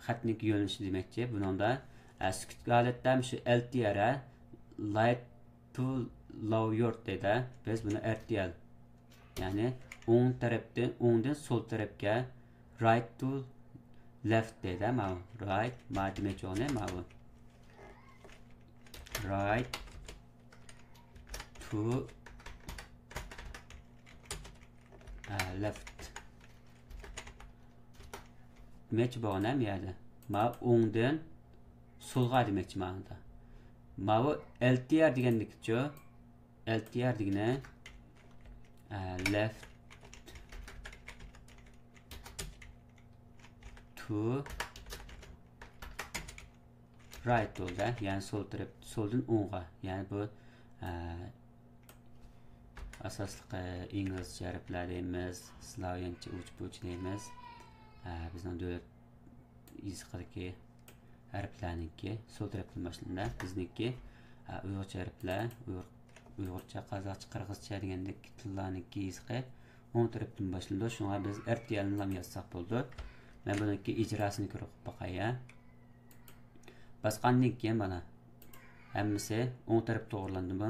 خەتنىڭ يۆنىلىشى دېمەكچى. بۇنىڭدا، ھە، سۈكۈتلۈك ھالەتتە مۇشۇ ئەلتىئار، ھە، لايت تو لوۋېرت دەيدۇ. بىز بۇنى ئەرتىئەل، يەنى ئوڭ تەرەپتىن، ئوڭدىن سول تەرەپكە، رايت تو لېفت دەيدۇ. ماۋۇ رايت، ما دېمەكچى بولغىنى ماۋۇ. رايت تو، ھە، لېفت. دېمەكچى بولغىنى ھەم يەردە. ماۋۇ ئوڭدىن سولغا دېمەكچى مانا. ماۋۇ ئەلتىئار دېگەندىكىچۇ؟ ئەلتىئار دېگىنى، ئە، لېفت تو رايت بولدى، يەنى سول تەرەپ، سولدىن ئوڭغا. يەنى بۇ، ئە، ئاساسلىقى ئىنگلىزچە ھەرپلەر دەيمىز، سلاۋيانچە ئۇچ-پۇچ دەيمىز. ئە، بىزنىڭ دۆلەت يېزىقىدىكى ھەرپلەرنىڭكى سول تەرەپتىن باشلىنىدۇ. بىزنىڭكى، ئە، ئۇيغۇرچە ھەرپلەر، ئۇيغۇر-، ئۇيغۇرچە، قازاقچە، قىرغىزچە دېگەندەك تىللارنىڭكى يېزىقى ئوڭ تەرەپتىن باشلىنىدۇ. شۇڭا بىز ئەرتىئەلنىلا يازساق بولىدۇ. مەن بۇنىڭكى ئىجراسىنى كۆرۈپ باقاي، ھە. باسقاندىن كېيىن مانا ھەممىسى ئوڭ تەرەپ توغرىلاندىمۇ؟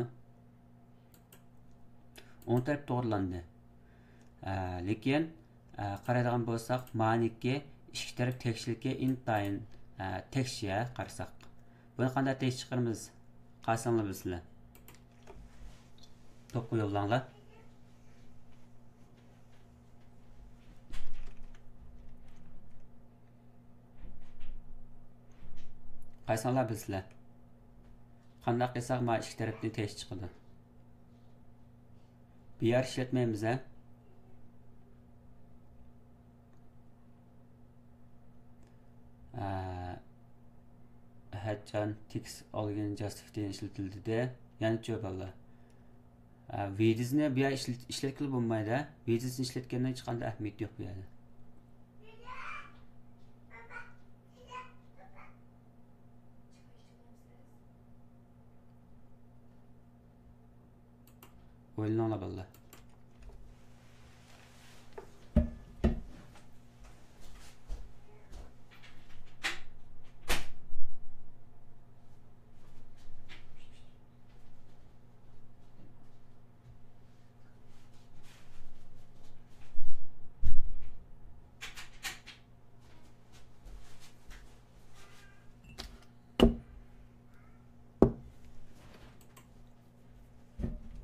ئوڭ تەرەپ توغرىلاندى. ئە، لېكىن، ئە، قارايدىغان بولساق، مانىكى ئىككى تەرەپ تەكشىلىكى ئىنتايىن، ئە، تەكشى، ھە، قارىساق. بۇنى قانداق تەكشى چىقىرىمىز؟ قارىساڭلار بىلىسىلەر. توپقا يوللاڭلار. قايسىڭلار بىلىسىلەر؟ قانداق قىلساق ما ئىككى تەرەپتىن تەكشى چىقىدۇ؟ بىيار ئىشلەتمەيمىز ھە. ئە، ئەھەتجان تېكىست ئالگىن جاستىفاينى ئىشلىتىلدى دە. يەنە چۆ باللا. ئە، ۋىدىسنى بۇ يەر ئىشلەت-، ئىشلەتكىلى بولمايدۇ ھە. ۋىدىسنى ئىشلەتكەندە ھېچقانداق ئەھمىيىتى يوق بۇ يەردە. ئويلىنىڭلار بالىلار.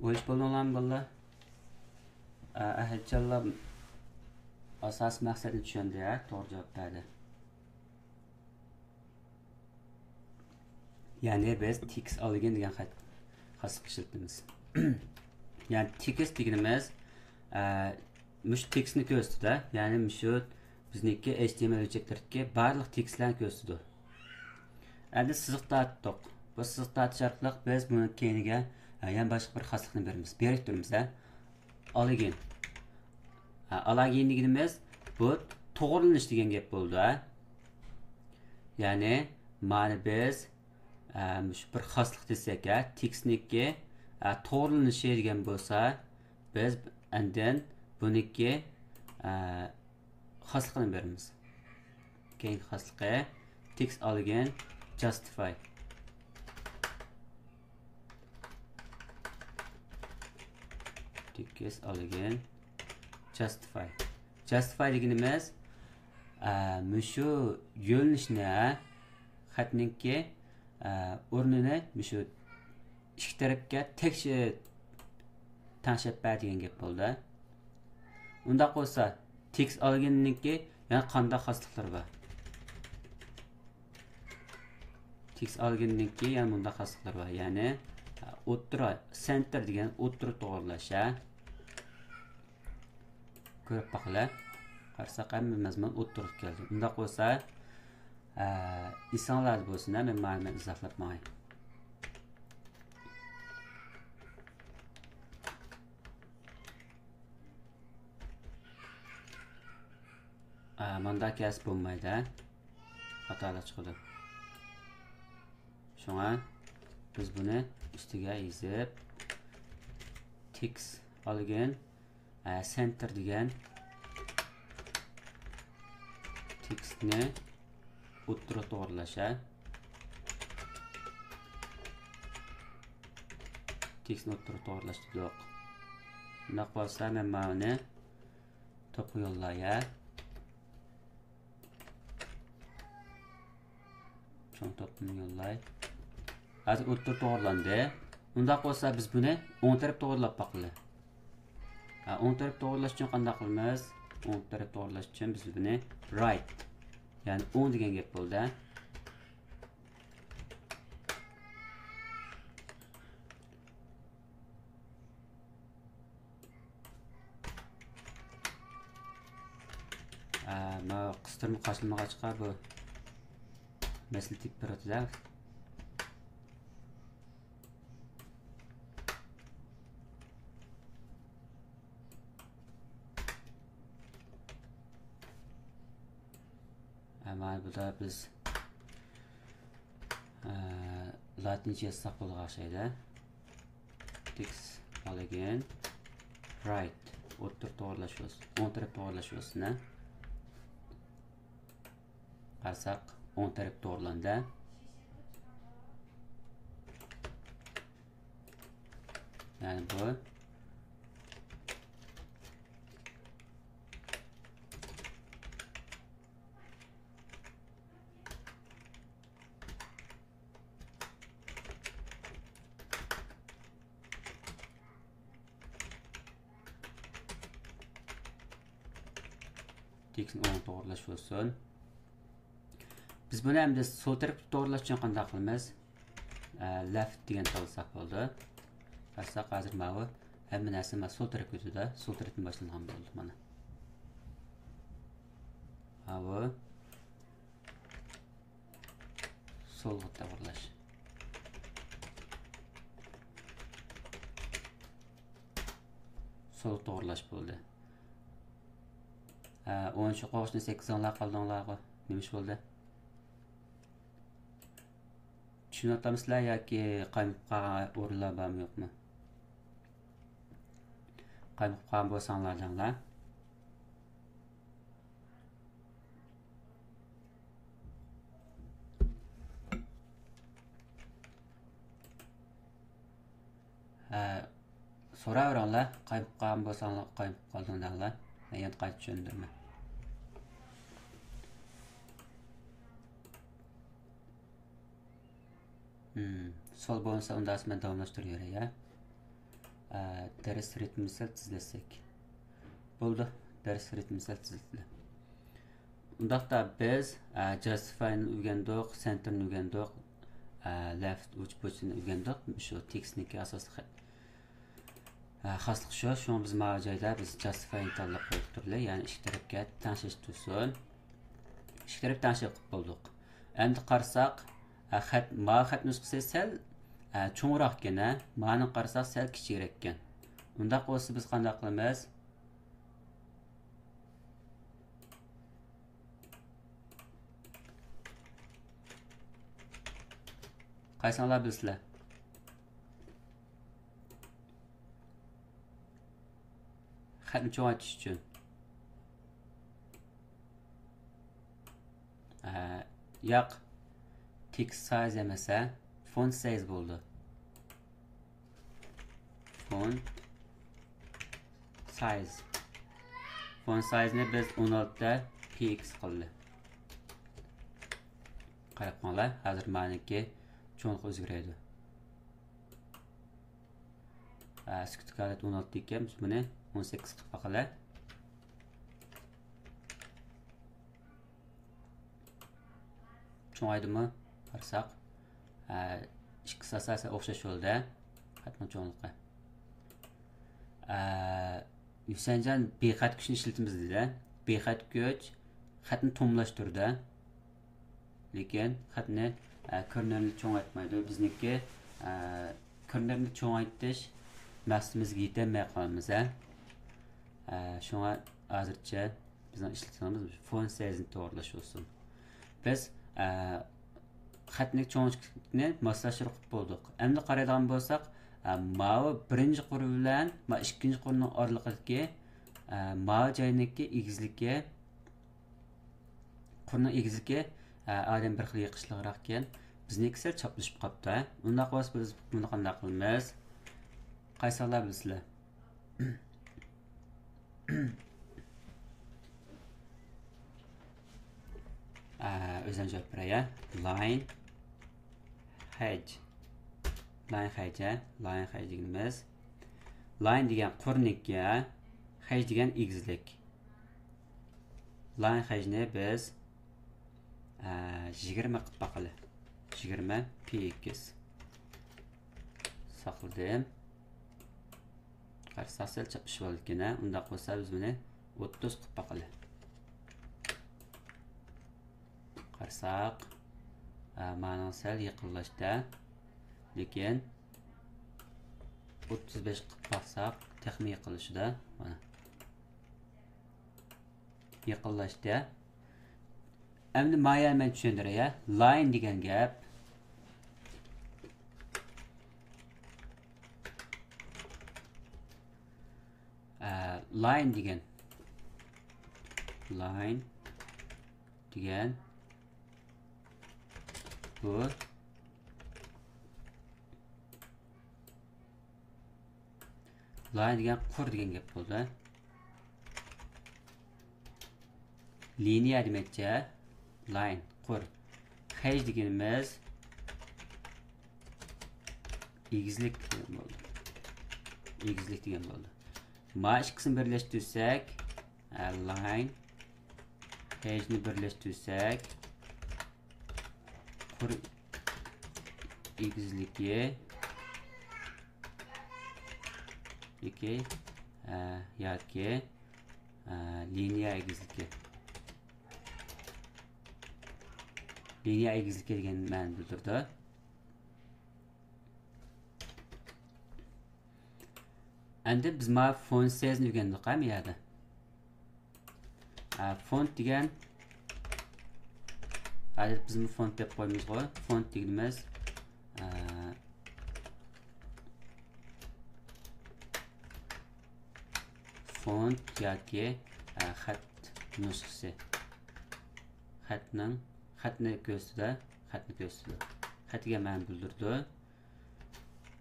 ئويلىشىپ بولدۇڭلارمۇ بالىلار؟ ئە، ئەھەتجانلار ئاساسىي مەقسەتنى چۈشەندى ھە، توغرا جاۋاب بەردى. يەنى بىز تېكىست ئالگىن دېگەن خەت-، خاسلىق ئىشلىتىمىز. يەنى تېكىست دېگىنىمىز، ئە، مۇشۇ تېكىستنى كۆرسىتىدۇ. يەنى مۇشۇ بىزنىڭكى ئېچ تى ئېم ئېل ھۆججەتلىرىدىكى بارلىق تېكىستلەرنى كۆرسىتىدۇ. ئەمدى سىزىق تارتتۇق. بۇ سىزىق تارتىش ئارقىلىق بىز بۇنىڭ كەينىگە، ئە، يەنە باشقا بىر خاسلىقنى بېرىمىز. بېرىپ تۇرىمىز، ھە. ئالگىن. ھە، ئالاگىن دېگىنىمىز بۇ توغرىلىنىش دېگەن گەپ بولىدۇ، ھە. يەنى مانا بىز، ئە، مۇشۇ بىر خاسلىق دېسەك، ھە، تېكىستنىڭكى، ئە، توغرىلىنىشى دېگەن بولسا، بىز ئاندىن بۇنىڭكى، ئە، خاسلىقىنى بېرىمىز. كېيىنكى خاسلىقى تېكىست ئالگىن جاستىفاي. تېكىست ئالگىن جاستىفاي. جاستىفاي دېگىنىمىز، ئە، مۇشۇ يۆنىلىشنى، خەتنىڭكى، ئە، ئورنىنى مۇشۇ ئىككى تەرەپكە تەكشى تەڭشەپ بەر دېگەن گەپ بولدى. ئۇنداق بولسا، تېكىست ئالگىننىڭكى يەنە قانداق خاسلىقلىرى بار؟ تېكىست ئالگىننىڭكى يەنە مۇنداق خاسلىقلىرى بار. يەنى، ئوتتۇرا، سېنتىر دېگەن ئوتتۇرا توغرىلاش، ھە. كۆرۈپ باقىلى. قارىساق، ھەممە مەزمۇن ئوتتۇرىغا كەلدى. ئۇنداق بولسا، ئە، ئېسىڭلاردا بولسۇن، ھە، مەن مانا مەن ئىزاھلاپ ماڭاي. ئە، ماندا كەلسە بولمايدۇ، ھە. خاتالىق چىقىدۇ. شۇڭا بىز بۇنى ئۈستىگە يېزىپ، تېكىست ئالگىن، ئە، سېنتىر دېگەن تېكىستنى ئوتتۇرىغا توغرىلاش، ھە. تېكىستنى ئوتتۇرىغا توغرىلاش دېدۇق. ئۇنداق بولسا، مەن ماۋۇنى توپقا يوللاي، ھە. چوڭ توپنى يوللاي. ھازىر ئوتتۇرا توغرىلاندى. ئۇنداق بولسا، بىز بۇنى ئوڭ تەرەپ توغرىلاپ باقىلى. ھە، ئوڭ تەرەپ توغرىلاش ئۈچۈن قانداق قىلىمىز؟ ئوڭ تەرەپ توغرىلاش ئۈچۈن بىز بۇنى رايت، يەنى ئوڭ دېگەن گەپ بولدى. ئە، ماۋۇ قىستۇرما قاچىلىمىغاچقا بۇ مەسىلە تېپىپ بېرىۋاتىدۇ. ئە، مانا بۇدا بىز، ئە، لاتىنچە يازساق بولىدىغان ئوخشايدۇ. تېكىست ئالگىن رايت، ئوتتۇرا توغرىلاش بولسۇن، ئوڭ تەرەپ توغرىلاش بولسۇن، ھە. قارىساق، ئوڭ تەرەپ توغرىلاندى. يەنى بۇ. تېكىستنى ئوڭ توغرىلاش بولسۇن. بىز بۇنى ئەمدى سول تەرەپكە توغرىلاش ئۈچۈن قانداق قىلىمىز؟ ئە، لەفت دېگەننى تاللىساق بولدى. قارىساق، ھازىر ماۋۇ ھەممە نەرسە مانا سول تەرەپكە ئۆتىدۇ، سول تەرەپتىن باشلانغان بولدى مانا. ھاۋۇ. سولغا توغرىلاش. سول توغرىلاش بولدى. ھە، ئون ئۈچ قوغۇشنى سەككىزىڭلار قالدىڭلارغۇ. نېمە ئىش بولدى؟ چۈشىنىۋاتامسىلەر ياكى قايمۇقۇپ قالغان ئورۇنلار بارمۇ يوقمۇ؟ قايمۇقۇپ قالغان بولساڭلار دەڭلار. ھە، سوراۋېرىڭلار، قايمۇقۇپ قالغان بولساڭلار، قايمۇقۇپ قالدىڭ دەڭلار. مەن يەنە قايتا چۈشەندۈرىمەن. ھىم، سول بولمىسا، ئۇنداق مەن داۋاملاشتۇرۇۋېرەي، ھە. ئە، دەرس رىتمىنى سەل تېزلەتسەك. بولدى، دەرس رىتمىنى سەل تېزلىدى. ئۇنداقتا بىز، ئە، جاستىفاينى ئۆگەندۇق، سەنتىرنى ئۆگەندۇق، ئە، لەفت ئۇچ بۇچىنى ئۆگەندۇق. شۇ تېكىستنىڭكى ئاساسلىق خەت-، ئە، خاسلىقى شۇ. شۇڭا بىز ماۋۇ جايدا بىز جاستىفاينى تاللاپ قويۇپ تۇرىلى. يەنى ئىككى تەرەپكە تەڭشەش تۇرسۇن. ئىككى تەرەپ تەڭشەپ قىلىپ بولدۇق. ئەمدى قارىساق، ئە، خەت، ماۋۇ خەت نۇسخىسى سەل، ئە، چوڭراقكەن، ھە؟ مانى قارىساق سەل كىچىكرەككەن. ئۇنداق بولسا بىز قانداق قىلىمىز؟ قايسىڭلار بىلىسىلەر؟ خەتنى چوڭايتىش ئۈچۈن. ئە، ياق. تېكىست سايز ئەمەس، ھە؟ فونت سايز بولدى. فونت سايز. فونت سايزنى بىز ئون ئالتە پىكسېل قىلدى. قاراپ قويۇڭلار، ھازىر مانىڭكى چوڭلۇقى ئۆزگىرەيدۇ. ئە، سۈكۈتلۈك ھالەت ئون ئالتە ئىكەن، بىز بۇنى ئون سەككىز قىلىپ باقىلى. چوڭايدىمۇ؟ قارىساق، ئە، ئىككىسى ئاساسەن ئوخشاش بولدى، خەتنىڭ چوڭلۇقى. ئە، ھۈسەنجان بىخەت كۈچنى ئىشلىتىمىز دېدى. بىخەت كۈچ خەتنى توملاشتۇرىدۇ. لېكىن خەتنى، ئە، كۆرۈنەرلىك چوڭايتمايدۇ. بىزنىڭكى، ئە، كۆرۈنەرلىك چوڭايتىش مەقسىتىمىزگە يېتەلمەي قالىمىز، ھە. ئە، شۇڭا ھازىرچە بىزنىڭ ئىشلىتىۋاتقىنىمىز فونت سايزنى توغرىلاش بولسۇن. بىز، ئە، خەتنى چوڭ-كىچىكنى ماسلاشتۇرۇپ بولدۇق. ئەمدى قارايدىغان بولساق، ئە، ماۋۇ بىرىنچى قۇر بىلەن ماۋۇ ئىككىنچى قۇرنىڭ ئارىلىقىدىكى، ئە، ماۋۇ جاينىڭكى ئېگىزلىكى، قۇرنىڭ ئېگىزلىكى، ئە، ئادەم بىر خىل يېقىشلىقراق ئىكەن. بىزنىڭكى سەل چاپلىشىپ قاپتۇ، ھە؟ ئۇنداق بولسا بىز بۇنى قانداق قىلىمىز؟ قايسىڭلار بىلىسىلەر؟ ئە، ئۆزۈم جاۋاب بېرەي، ھە؟ لاين ھەج. لاين ھەج، ھە؟ لاين ھەج دېگىنىمىز. لاين دېگەن قۇرنىڭكى، ھە؟ ھەج دېگەن ئېگىزلىك. لاين ھەجنى بىز، ئە، يىگىرمە قىلىپ باقىلى. يىگىرمە پىكسېل. ساقلىدىم. قارىساق سەل چاپلىشىۋالىدىكەن، ھە؟ ئۇنداق بولسا بىز بۇنى ئوتتۇز قىلىپ باقىلى. قارىساق، ئە، مانا سەل يېقىنلاشتى. لېكىن ئوتتۇز بەش قىلىپ باقساق تېخىمۇ يېقىنلىشىدۇ. مانا. يېقىنلاشتى. ئەمدى مايا مەن چۈشەندۈرەي، ھە. لاين دېگەن گەپ. ئە، لاين دېگەن. لاين دېگەن بۇ. لاين دېگەن قۇر دېگەن گەپ بولدى. لىنىيە دېمەكچى. لاين، قۇر. خەج دېگىنىمىز ئېگىزلىك دېگەن بولدى. ئېگىزلىك دېگەن بولدى. ما ئىككىسىنى بىرلەشتۈرسەك، ئە، لاين، خەجنى بىرلەشتۈرسەك، قۇر ئېگىزلىكى، ئېگىزلىكى، ئە، ياكى، ئە، لىنىيە ئېگىزلىكى. لىنىيە ئېگىزلىكى دېگەن مەنىنى بىلدۈرىدۇ. ئەندى بىز ما فونت سايزنى ئۆگەندۇق ھە، بۇ يەردە. ئە، فونت دېگەن، ھازىر بىزمۇ فونت دەپ قويىمىزغۇ. فونت دېگىنىمىز، ئە، فونت ياكى، ئە، خەت نۇسخىسى. خەتنىڭ، خەتنى كۆرسىتىدۇ، خەتنى كۆرسىتىدۇ. خەت دېگەن مەنىنى بىلدۈرىدۇ.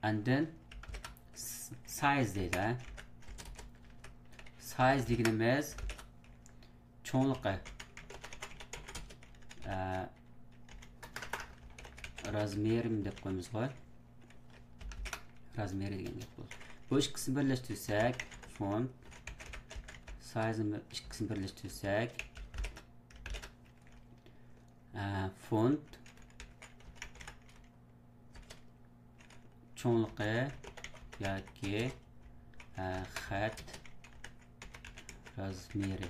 ئاندىن س-، سايز دەيدۇ. سايز دېگىنىمىز چوڭلۇقى. ئە، رازمېرىم دەپ قويىمىزغۇ. رازمېرى دېگەن گەپ بۇ. بۇ ئىككىسىنى بىرلەشتۈرسەك، فونت سايزنى ئىككىسىنى بىرلەشتۈرسەك، ئە، فونت چوڭلۇقى ياكى، ئە، خەت رازمېرى.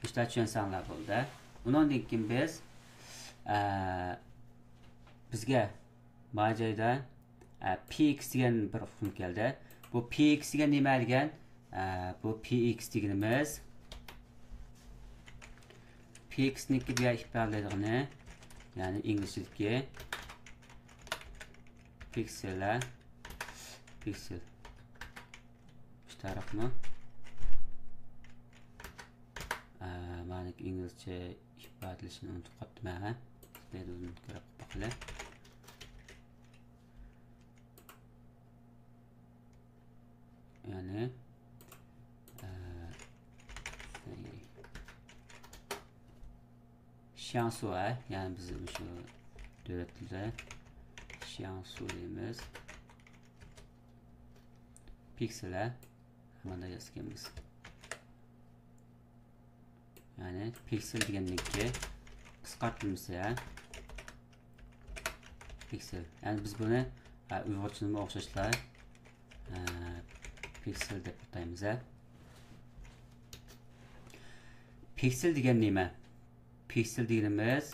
مۇشۇنداق چۈشەنسەڭلار بولدى. ئۇنىڭدىن كېيىن بىز، ئە، بىزگە ما جايدا، ئە، پى ئېكس دېگەن بىر ئۇقۇم كەلدى. بۇ پى ئېكس دېگەن نېمە دېگەن؟ ئە، بۇ پى ئېكس دېگىنىمىز، پى ئېكس نىڭكى بۇ يەردە ئىپادىلەيدىغىنى، يەنى ئىنگلىزچىدىكى پىكسېل، پىكسېل. مۇشۇ تارىخمۇ؟ ئە، مانا ئىنگلىزچە ئىپادىلىشىنى ئۇنتۇپ قاپتىمەن، ھە؟ دەيدۇ، كۆرۈپ باقىلى. يەنى، ئە، شياڭسۇ، ھە؟ يەنى بىز مۇشۇ دۆلەت تىلىدە شياڭسۇ دەيمىز. پىكسېل، ھە؟ مانا يازغىنىمىز. يەنى پىكسېل دېگەننىڭكى قىسقارتمىسى، ھە؟ پىكسېل. يەنى بىز بۇنى، ھە، ئۇيغۇرچىنىمۇ ئوخشاشلا، ھە، پىكسېل دەپ ئاتايمىز، ھە. پىكسېل دېگەن نېمە؟ پىكسېل دېگىنىمىز،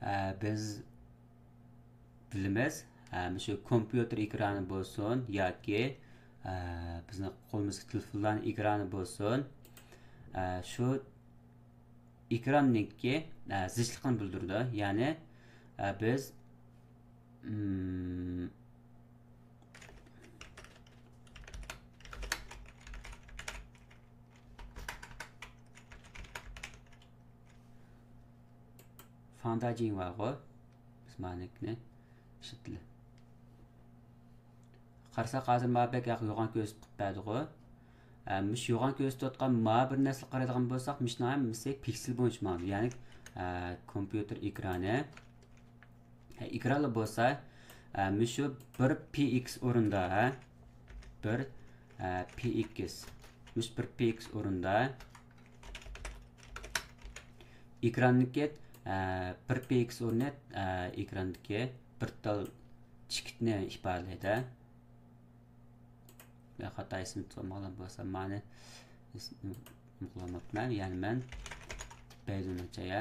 ھە، بىز بىلىمىز. ئە، مۇشۇ كومپيۇتېر ئېكرانى بولسۇن ياكى، ئە، بىزنىڭ قولىمىزدىكى تېلېفونلارنىڭ ئېكرانى بولسۇن، ئە، شۇ ئېكراننىڭكى، ئە، زىچلىقىنى بىلدۈرىدۇ. يەنى، ئە، بىز، ئىم، فاڭداجىڭ بارغۇ، بىز مانىكنى ئىشلىتىلى. قارىساق، ھازىر ماۋۇ بەك يوغان كۆرسىتىپ قىلىپ بەردىغۇ. ئە، مۇشۇ يوغان كۆرسىتىۋاتقان ماۋۇ بىر نەرسىگە قارايدىغان بولساق، مۇشۇنىڭ ھەممىسى پىكسېل بويىچە ماڭىدۇ. يەنى، ئە، كومپيۇتېر ئېكرانى. ئېكرانلار بولسا، ئە، مۇشۇ بىر پى ئېكس ئورنىدا، ھە، بىر، ئە، پى ئېكس، مۇشۇ بىر پى ئېكس ئورنىدا ئېكراندىكى، ئە، بىر پى ئېكس ئورنى، ئە، ئېكراندىكى بىر تال چېكىتنى ئىپادىلەيدۇ. يا خاتا ئېسىمدە تۇرمىغان بولسا، مانا ئېسىمدە قىلالماپتىمەن. يەنى مەن بەيدۇنىڭچە يا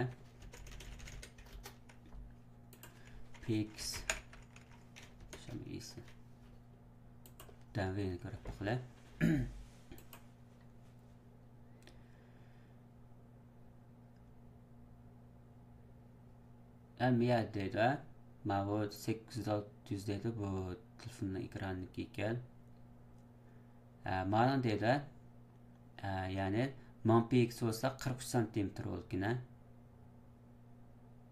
پىكس شام ئېسى دەۋېنى كۆرۈپ باقىلى. ئەمەلىيەت دەيدۇ، ماۋۇ سەككىز يۈز ئالتە يۈز دەيدۇ، بۇ تېلېفوننىڭ ئېكرانىدىكى ئىكەن. ئە، مانا دەيدۇ، ئە، يەنى مىڭ پىكسېل بولسا قىرىق ئۈچ سانتىمېتىر بولىدىكەن، ھە.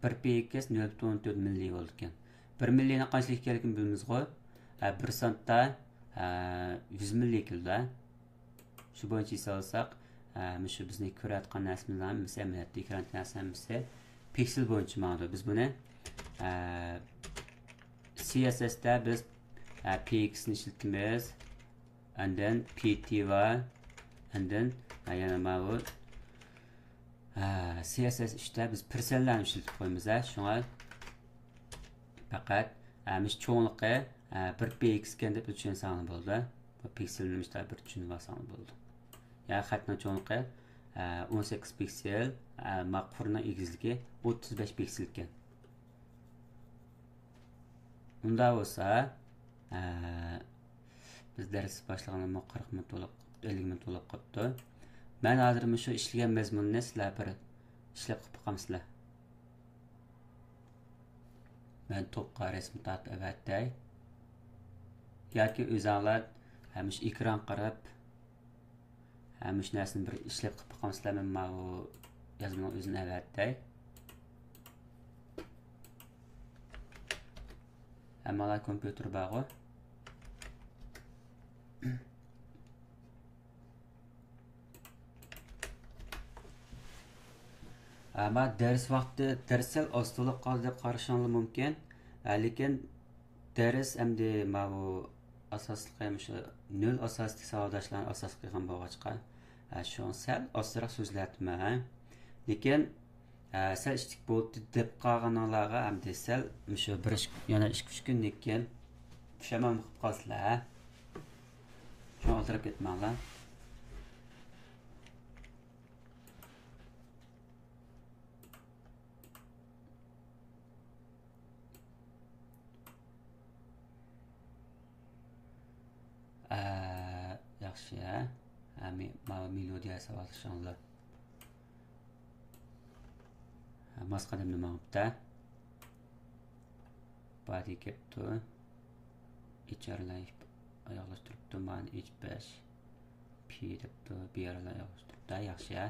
بىر پىكسېل نۆل پۈتۈن ئون تۆت مىللى بولىدىكەن. بىر مىللىنىڭ قانچىلىك ئىكەنلىكىنى بىلىمىزغۇ. ئە، بىر سانتتا، ئە، يۈز مىللى كېلىدۇ، ھە. شۇ بويىچە ھېسابلىساق، ئە، مۇشۇ بىزنى كۆرۈۋاتقان نەرسىمىزنىڭ ھەممىسى، ئەمەلىيەتتە ئېكراندىكى نەرسە ھەممىسى پىكسېل بويىچە ماڭىدۇ. بىز بۇنى، ئە، سى ئېس ئېس تە بىز، ئە، پىكسېلنى ئىشلىتىمىز. ئاندىن پى تى بار. ئاندىن، ئە، يەنە ماۋۇ، ئە، سى ئېس ئېس ئۈچتە بىز پىرسەنلەرنى ئىشلىتىپ قويىمىز، ئە. شۇڭا پەقەت، ئە، مۇشۇ چوڭلۇقى، ئە، بىر پىكسېل ئىكەن دەپ چۈشەنسەڭلار بولىدۇ. پىكسېلنى مۇشۇنداق بىر چۈشىنىۋالساڭلار بولىدۇ. يەنى خەتنىڭ چوڭلۇقى، ئە، ئون سەككىز پىكسېل، ئە، ما قۇرنىڭ ئېگىزلىكى ئوتتۇز بەش پىكسېل ئىكەن. ئۇنداق بولسا، ئە، بىز دەرس باشلىغىنىمۇ قىرىق مىنۇت بولۇپ، ئەللىك مىنۇت بولۇپ قاپتۇ. مەن ھازىر مۇشۇ ئىشلىگەن مەزمۇننى سىلەر بىر ئىشلەپ قىلىپ باقامسىلەر؟ مەن توپقا رەسىم تارتىپ ئەۋەتەي. ياكى ئۆزۈڭلار ھەمىشە ئېكران قاراپ، ھەمىشە نەرسىنى بىر ئىشلەپ قىلىپ باقامسىلەر؟ مەن ماۋۇ يازمىنىڭ ئۆزىنى ئەۋەتەي. ھەممىڭلار كومپيۇتېر بارغۇ؟ ئەمما دەرس ۋاقتى، دەرس سەل ئاز بولۇپ قالدى دەپ قارىشىڭلار مۇمكىن. ئە، لېكىن دەرس ئەمدى ماۋۇ ئاساسلىقى مۇشۇ نۆل ئاساسىدىكى ساۋاقداشلارنى ئاساس قىلغان بولغاچقا، ئە، شۇڭا سەل ئازراق سۆزلەتتىم، ھە. لېكىن، ئە، سەل ئىشتىك بولدى دەپ قالغىنىڭلارغا ئەمدى سەل مۇشۇ بىر ئىش-، يەنە ئىككى، ئۈچ كۈندىن كېيىن پۇشايمان بولۇپ قالىسىلەر، ھە. شۇڭا ئالدىراپ كەتمەڭلار. ئە، ياخشى، ھە؟ ھە، مې-، ماۋۇ مېلودىيە ساۋاقدىشىڭلار. ھە، ماس قەدەمدە ماڭىپتۇ. بادى كەپتۇ. ئېچ ئارىلايىپ ئاياغلاشتۇرۇپتۇ. مانى ئېچ بەش. پى دەپتۇ. بى ئارىلاي ئاياغلاشتۇرۇپتۇ. ياخشى، ھە؟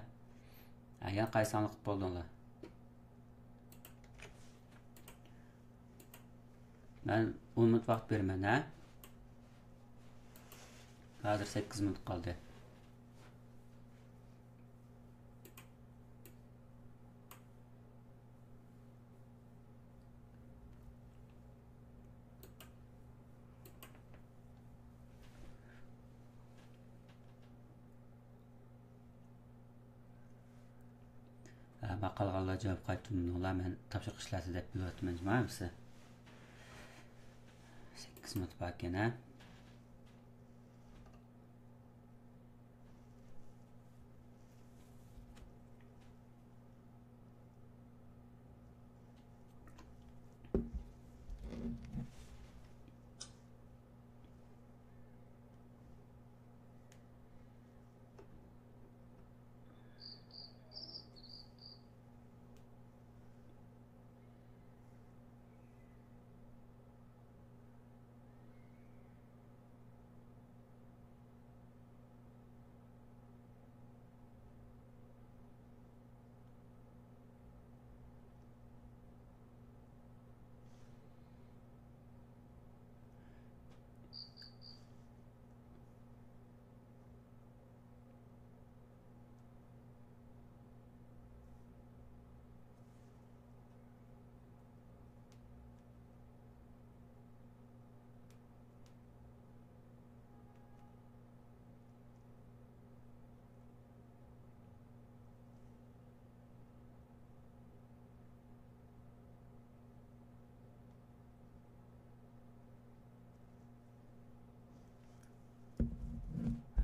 ھە، يەنە قايسى سانلىق بولدۇڭلار؟ مەن ئون مىنۇت ۋاقىت بېرىمەن، ھە؟ ھازىر سەككىز مىنۇت قالدى. ھە، ما قالغانلار جاۋاب قايتۇرمىدىڭلار، مەن تاپشۇرۇق ئىشلەتتى دەپ بىلىۋاتىمەن جۇما ھەممىسى. سەككىز مىنۇت باركەن، ھە؟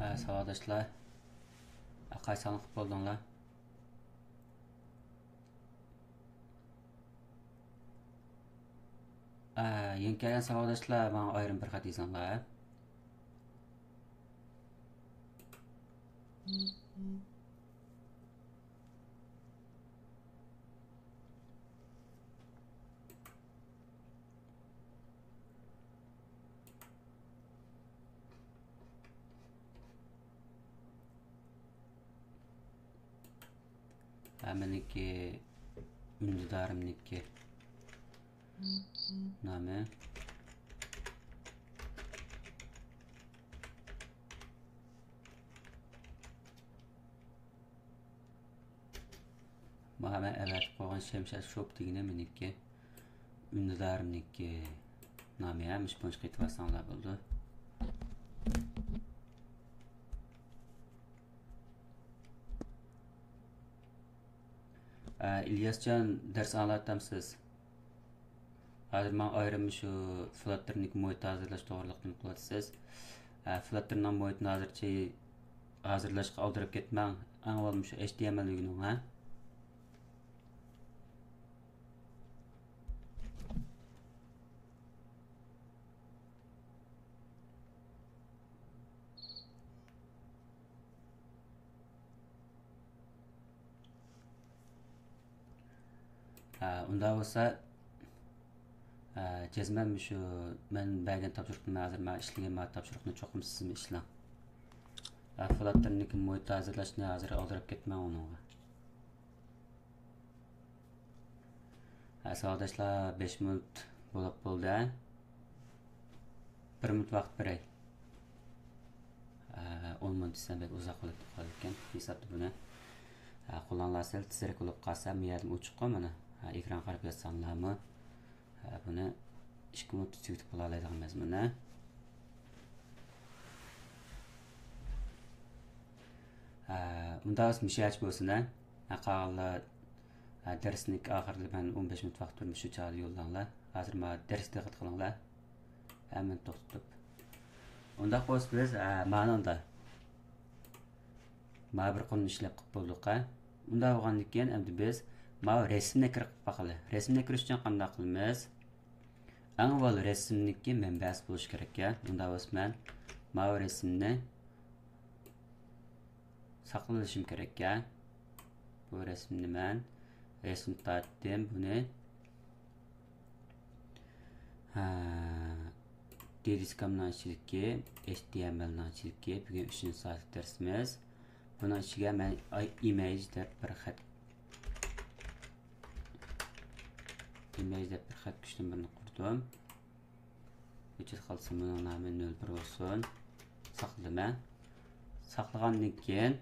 ھە، ساۋاقداشلار، قايسى سانلىق بولدۇڭلار؟ ئە، يېڭى كەلگەن ساۋاقداشلار ماڭا ئايرىم بىر خەت يېزىڭلار. ھە، مېنىڭكى ئۈندىدارىمنىڭكى نامى. مانا مەن ئەۋەتىپ قويغان شەمشەر شوپ دېگىنى مېنىڭكى. ئۈندىدارىمنىڭكى نامى ھە، مۇشۇ بويىچە قېتىۋالساڭلار بولىدۇ. ئە، ئىلياسجان، دەرس ئاڭلاۋاتامسىز؟ ھازىر ماڭا ئايرىم شۇ فلاتتېرنىڭ مۇھىت ھازىرلاش توغرىلىق نېمە قىلىۋاتىسىز؟ ھە، فلاتتېرنىڭ مۇھىتىنى ھازىرچە ھازىرلاشقا ئالدىراپ كەتمەڭ. ئەڭ ئاۋۋال مۇشۇ ئېچ تى ئېم ئېل ئۆگىنىڭ، ھە. ھە، ئۇنداق بولسا، ھە، جەزمەن مۇشۇ مەن بەرگەن تاپشۇرۇقنى، ھازىر مەن ئىشلىگەن ما تاپشۇرۇقنى چوقۇم سىزمۇ ئىشلەڭ. ھە، فلاتتېرنىڭكى مۇھىت ھازىرلاشنى ھازىر ئالدىراپ كەتمەڭ ئۇنىڭغا. ھە، ساۋاقداشلار، بەش مىنۇت بولۇپ بولدى، ھە؟ بىر مىنۇت ۋاقىت بېرەي. ھە، ئون مىنۇت دېسەم بەك ئۇزاق بولۇپ قالىدىكەن. ھېسابتا بۇنى، ھە، قولۇڭلار سەل تېزرەك بولۇپ قالسا، مۇ يەردىن ئوچۇققۇ مانا. ھە، ئېكرانغا قاراپ يازساڭلارمۇ، ھە، بۇنى ئىككى مىنۇتتا تۈگىتىپ بولالايدىغان مەزمۇننى. ھە، ئۇنداق بولسا مۇشۇ يەرچە بولسۇن، ھە. ھە، قالغانلار، ھە، دەرسنىڭ ئاخىرىدا مەن ئون بەش مىنۇت ۋاقىت بېرىمەن، شۇ چاغدا يوللاڭلار. ھازىر مانا دەرسكە دىققەت قىلىڭلار. ھەممىنى توختىتىپ. ئۇنداق بولسا بىز، ھە، مانىڭدا. مانا بىر قۇرنى ئىشلەپ قىلىپ بولدۇق، ھە. ئۇنداق بولغاندىن كېيىن ئەمدى بىز ماۋۇ رەسىمنى كىرىپ باقىلى. رەسىمنى كىرىش ئۈچۈن قانداق قىلىمىز؟ ئەڭ ئاۋۋال رەسىمنىڭكى مەنبەسى بولۇشى كېرەك، يا. ئۇنداق بولسا مەن ماۋۇ رەسىمنى ساقلىۋېلىشىم كېرەك، يا. بۇ رەسىمنى مەن رەسىم تارتتىم بۇنى. ھە، دى دىسكامنىڭ ئىچىدىكى، ئېچ تى ئېم ئېلنىڭ ئىچىدىكى بۈگۈن ئۈچىنچى سائەتلىك دەرسىمىز. بۇنىڭ ئىچىگە مەن ئاي ئىمېج دەپ بىر خەت، ئىمېج دەپ بىر خەت كۈچتىن بىرنى قۇردۇم. ئۆچۈرۈپ قالسا بۇنىڭ نامى نۆل بىر بولسۇن. ساقلىدىم، ھە. ساقلىغاندىن كېيىن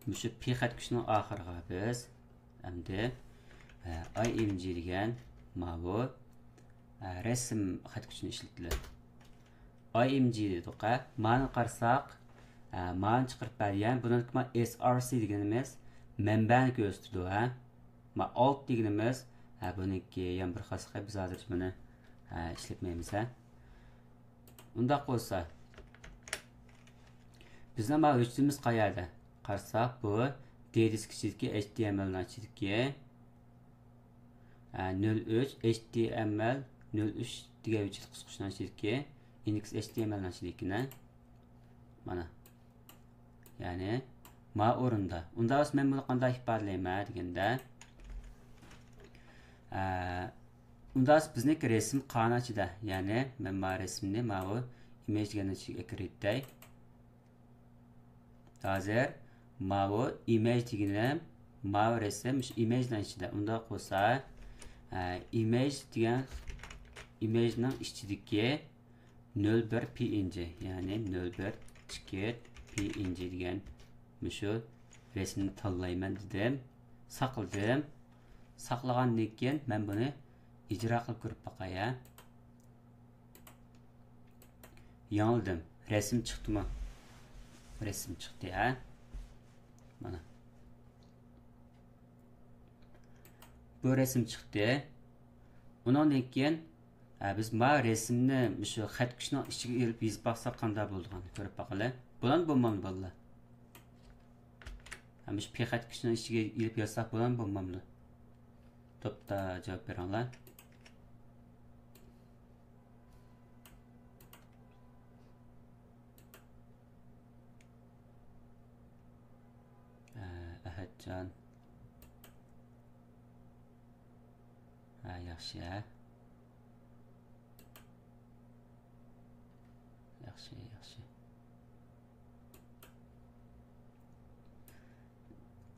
مۇشۇ پى خەت كۈچىنىڭ ئاخىرىغا بىز ئەمدى، ئە، ئاي ئېم جى دېگەن ماۋۇ، ئە، رەسىم خەت كۈچىنى ئىشلىتىلى. ئاي ئېم جى دېدۇق، ئە، مانى قارىساق، ئە، مانى چىقىرىپ بەرگەن. بۇنىڭكى ما ئېس ئار سى دېگىنىمىز مەنبەنى كۆرسىتىدۇ، ھە. ما ئالت دېگىنىمىز، ھە، بۇنىڭكى يەنە بىر خاسلىقى، بىز ھازىرچە بۇنى، ھە، ئىشلەتمەيمىز، ھە. ئۇنداق بولسا، بىزنىڭ ماۋۇ ھۆججىتىمىز قەيەردە؟ قارىساق، بۇ دى دىسك ئىچىدىكى، ئېچ تى ئېم ئېلنىڭ ئىچىدىكى، ئە، نۆل ئۈچ، ئېچ تى ئېم ئېل نۆل ئۈچ دېگەن ھۆججەت قىسقۇچنىڭ ئىچىدىكى، ئىندېكس ئېچ تى ئېم ئېلنىڭ ئىچىدىكىنى. مانا. يەنى، ما ئورۇندا. ئۇنداق بولسا مەن بۇنى قانداق ئىپادىلەيمەن دېگەندە، ئە، ئۇنداق بولسا بىزنىڭكى رەسىم قانىڭ ئىچىدە. يەنى، مەن ما رەسىمنى ماۋۇ ئىمېج دېگەننىڭ ئىچىگە ئەكىرىۋېتەي. ھازىر ماۋۇ ئىمېج دېگىنىم، ماۋۇ رەسىم شۇ ئىمېجنىڭ ئىچىدە. ئۇنداق بولسا، ئە، ئىمېج دېگەن ئىمېجنىڭ ئىچىدىكى نۆل بىر پى ئېن جى، يەنى نۆل بىر چېكىت پى ئېن جى دېگەن مۇشۇ رەسىمنى تاللايمەن دېدىم. ساقلىدىم. ساقلىغاندىن كېيىن مەن بۇنى ئىجرا قىلىپ كۆرۈپ باقاي، ھە. يېڭىلىدىم. رەسىم چىقتىمۇ؟ رەسىم چىقتى، ھە؟ مانا. بۇ رەسىم چىقتى. ئۇنىڭدىن كېيىن، ھە، بىز ما رەسىمنى مۇشۇ خەت كۈچنىڭ ئىچىگە ئېلىپ يېزىپ باقساق قانداق بولىدىغاننى كۆرۈپ باقىلى. بولامدۇ، بولمامدۇ، بالىلار؟ ھە، مۇشۇ پى خەت كۈچنىڭ ئىچىگە ئېلىپ يازساق بولامدۇ، بولمامدۇ؟ توپتا جاۋاب بېرىڭلار. ئە، ئەھەتجان. ھە، ياخشى، ھە. ياخشى، ياخشى.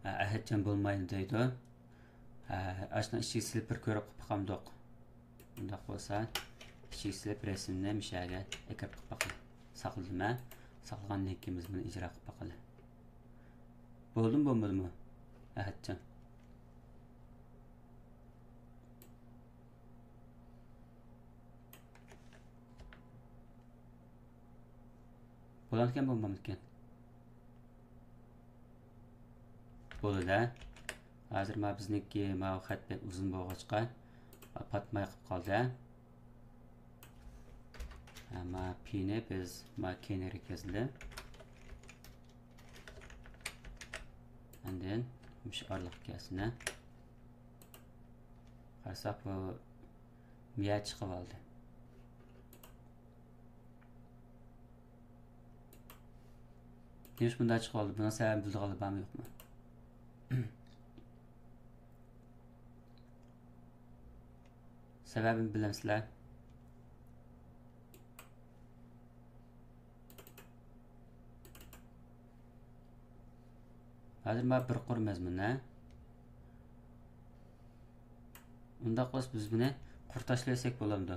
ھە، ئەھەتجان بولمايدۇ دەيدۇ. ھە، ئاشۇنىڭ ئىچىگە سېلىپ بىر كۆرۈپ قىلىپ باقامدۇق. ئۇنداق بولسا، ئىچىگە سېلىپ رەسىمنى مۇشۇ يەرگە ئەكىرىپ قىلىپ باقاي. ساقلىدىم، ھە. ساقلىغاندىن كېيىن بىز بۇنى ئىجرا قىلىپ باقىلى. بولدىمۇ، بولمىدىمۇ؟ ئەھەتجان. بولامدىكەن، بولمامدىكەن؟ بولىدۇ. ھازىر ما بىزنىڭكى ماۋۇ خەت بەك ئۇزۇن بولغاچقا، پاتماي قېلىپ قالدى. ما پىنى بىز ما كەينىرەك يازىلى. ئاندىن مۇشۇ ئارىلىققا كەلسىنە. قارىساق، بۇ مىيا چىقىۋالدى. نېمىش بۇنداق چىقىۋالدى؟ بۇنىڭ سەۋەبىنى بىلىدىغانلار بارمۇ، يوقمۇ؟ سەۋەبىنى بىلەمسىلەر؟ ھازىر مانا بىر قۇر مەزمۇن، ھە؟ ئۇنداق بولسا بىز بۇنى قۇر تاشلىۋەتسەك بولامدۇ؟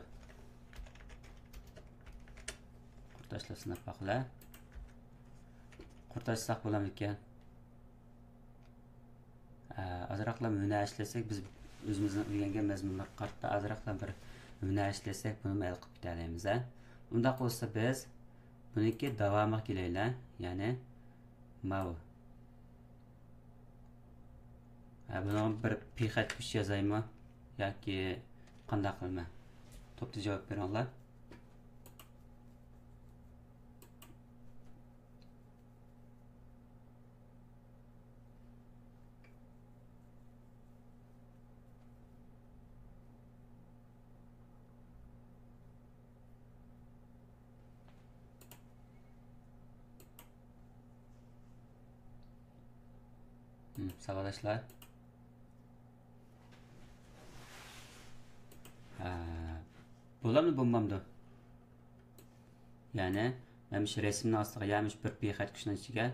قۇر تاشلاپ سىناپ باقىلى. قۇر تاشلىساق بولامدىكەن؟ ئە، ئازراقلا مۇنە ئىشلەتسەك، بىز ئۆزىمىزنىڭ ئۆگەنگەن مەزمۇنلارغا قارىتا ئازراقلا بىر مۇنە ئىشلەتسەك، بۇنىمۇ ھەل قىلىپ كېتەلەيمىز، ھە. ئۇنداق بولسا بىز بۇنىڭكى داۋامىغا كېلەيلى، يەنى ماۋۇ. ھە، بۇنىڭغا بىر پى خەت كۈچ يازايمۇ ياكى قانداق قىلىمەن؟ توپتا جاۋاب بېرىڭلار. ھىم، ساۋاقداشلار. ھە، بولامدۇ، بولمامدۇ؟ يەنى مەن مۇشۇ رەسىمنىڭ ئاستىغا، يا مۇشۇ بىر پى خەت كۈچنىڭ ئىچىگە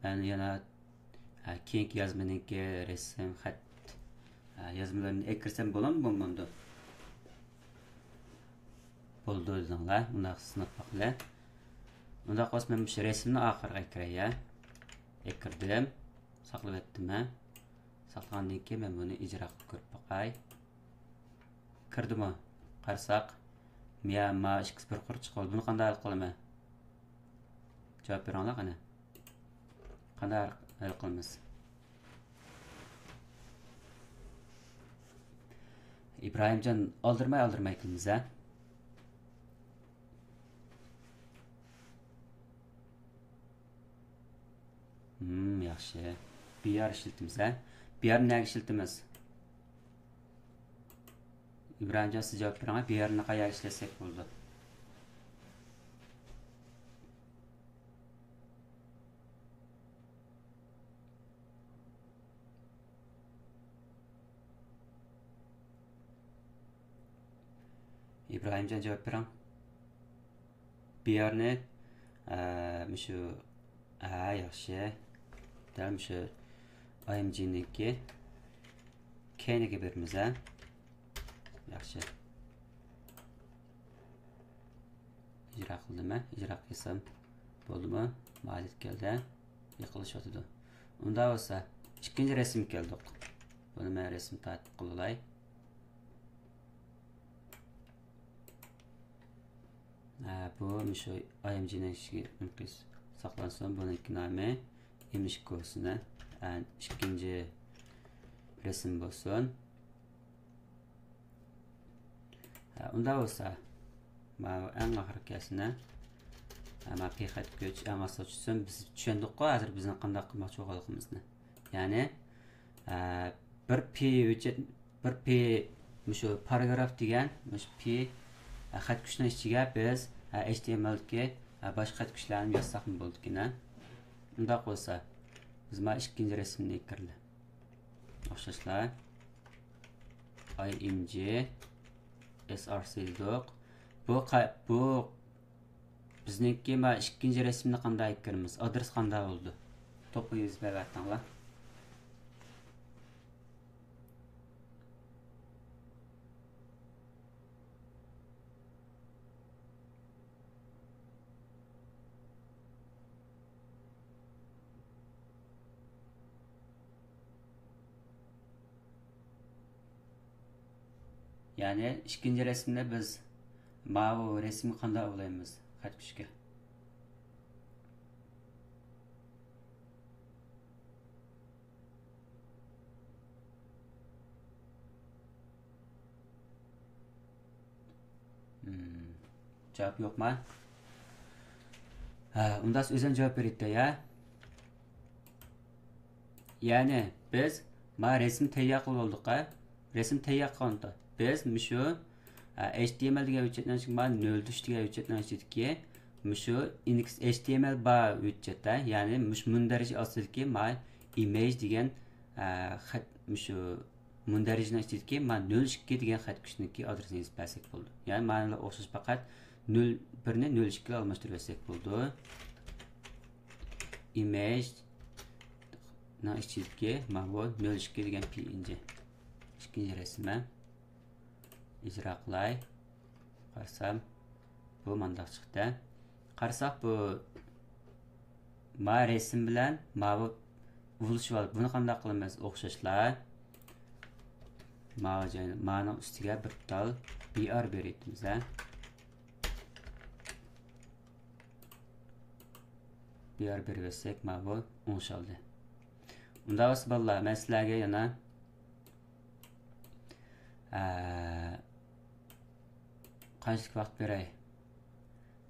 مەن يەنە، ئە، كېيىنكى يازمىنىڭكى رەسىم، خەت، ئە، يازمىلىرىنى ئەكىرسەم بولامدۇ، بولمامدۇ؟ بولىدۇ دېدىڭلار. ئۇنداق سىناپ باقىلى. ئۇنداق بولسا مەن مۇشۇ رەسىمنى ئاخىرىغا ئەكىرەي، يا. ئەكىردىم. ساقلىۋەتتىم، ھە. ساقلىغاندىن كېيىن مەن بۇنى ئىجرا قىلىپ كۆرۈپ باقاي. كىردىمۇ؟ قارىساق، مىيا ما ئىككىسى بىر قۇر چىقىۋالدى. بۇنى قانداق ھەل قىلىمەن؟ جاۋاب بېرىڭلار قېنى. قانداق ھەل قىلىمىز؟ ئىبراھىمجان، ئالدىرىماي، ئالدىرىماي قىلىمىز، ھە؟ ھىم، ياخشى. بىئار ئىشلىتىمىز، ھە؟ بىئارنى نەگە ئىشلىتىمىز؟ ئىبراھىمجان، سىز جاۋاب بېرىڭ، بىئارنى قايەرگە ئىشلەتسەك بولىدۇ؟ ئىبراھىمجان، جاۋاب بېرىڭ. بىئارنى، ئە، مۇشۇ، ھە، ياخشى. دەل مۇشۇ ئاي ئېم جىنىڭكى كەينىگە بېرىمىز، ھە. ياخشى. ئىجرا قىلدىم، ھە؟ ئىجرا قىلسام بولدىمۇ؟ ماجىت كەلدى. يېقىنلىشىۋاتىدۇ. ئۇنداق بولسا، ئىككىنچى رەسىمگە كەلدۇق. بۇنى مەن رەسىم تارتىپ قىلىۋالاي. ھە، بۇ مۇشۇ ئاي ئېم جىنىڭ ئىچىگە ساقلانسۇن. بۇنىڭكى نامى ئېم ئىككى بولسۇن، ھە. ئىككىنچى رەسىم بولسۇن. ھە، ئۇنداق بولسا، ماۋۇ ئەڭ ئاخىرقى كەلسىنە. ھە، ماۋۇ پېخەت كۈچ ئەڭ ئاستىغا چۈشسۇن. بىز چۈشەندۇققۇ، ھازىر بىزنىڭ قانداق قىلماقچى بولغانلىقىمىزنى. يەنى، ھە، بىر پى ھۆججەت، بىر پى مۇشۇ پاراگراف دېگەن، مۇشۇ پى، ھە، خەت كۈچنىڭ ئىچىگە بىز، ھە، ئېچ تى ئېم ئېلدىكى، ھە، باشقا خەت كۈچلەرنى يازساقمۇ بولىدىكەن، ھە. ئۇنداق بولسا، بىز مانا ئىككىنچى رەسىمنى كىرلى. ئوخشاشلا ئاي ئېم جى ئېس ئار سى دېدۇق. بۇ قا-، بۇ بىزنىڭكى ما ئىككىنچى رەسىمنى قانداق ئەكىرىمىز؟ ئادرېس قانداق بولىدۇ؟ توپقا يېزىپ بېرىۋەتىڭلار. يەنى ئىككىنچى رەسىمدە بىز ماۋۇ رەسىمگە قانداق ئۇلايمىز؟ خەت كۈچكە. مم. جاۋاب يوقما؟ ھە، ئۇنداق ئۆزۈم جاۋاب بېرەيتتى، يا. يەنى بىز ما رەسىم تەييار قىلىپ بولدۇق، ھە؟ رەسىم تەييار قىلغاندا بىز مۇشۇ، ھە، H T M L دېگەن ھۆججەتنىڭ ئىچىدىكى، ما نۆل ئۈچ دېگەن ھۆججەتنىڭ ئىچىدىكى مۇشۇ index H T M L بار ھۆججەتتە، يەنى مۇشۇ مۇندەرىجە ئاستىدىكى ما image دېگەن، ھە، خەت، مۇشۇ مۇندەرىجىنىڭ ئىچىدىكى ما نۆل ئىككى دېگەن خەت كۈچنىڭكى ئادرېسىنى يېزىپ بەرسەك بولىدۇ. يەنى مانا ئوخشاش پەقەت نۆل بىرنى نۆل ئىككىگە ئالماشتۇرۇپ بەرسەك بولىدۇ. Image نىڭ ئىچىدىكى ماۋۇ نۆل ئىككى دېگەن P N G. ئىككىنچى رەسىمە. ئىجرا قىلاي. قارىسام، بۇ مانداق چىقتى. قارىساق، بۇ ما رەسىم بىلەن ماۋۇ ئۇلىشىۋالدى. بۇنى قانداق قىلىمىز؟ ئوخشاشلا. ماۋۇ جاينى، مانىڭ ئۈستىگە بىر تال B R بېرىۋېتىمىز، ھە. B R بېرىۋەتسەك، ماۋۇ ئوڭشالدى. ئۇنداق بولسا بالىلار، مەن سىلەرگە يەنە، ئە، قانچىلىك ۋاقىت بېرەي؟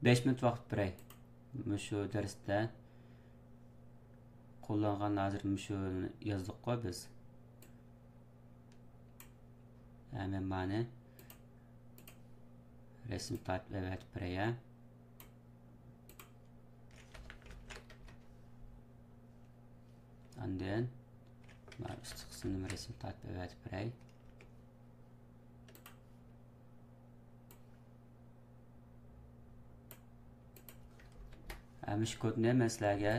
بەش مىنۇت ۋاقىت بېرەي. مۇشۇ دەرستە قوللانغان، ھازىر مۇشۇنى يازدۇققۇ بىز. ھە، مەن مانى رەسىم تارتىپ ئەۋەتىپ بېرەي، ھە. ئاندىن مانا ئۈستى قىسمىنى رەسىم تارتىپ ئەۋەتىپ بېرەي. ھە، مۇشۇ كودنى مەن سىلەرگە،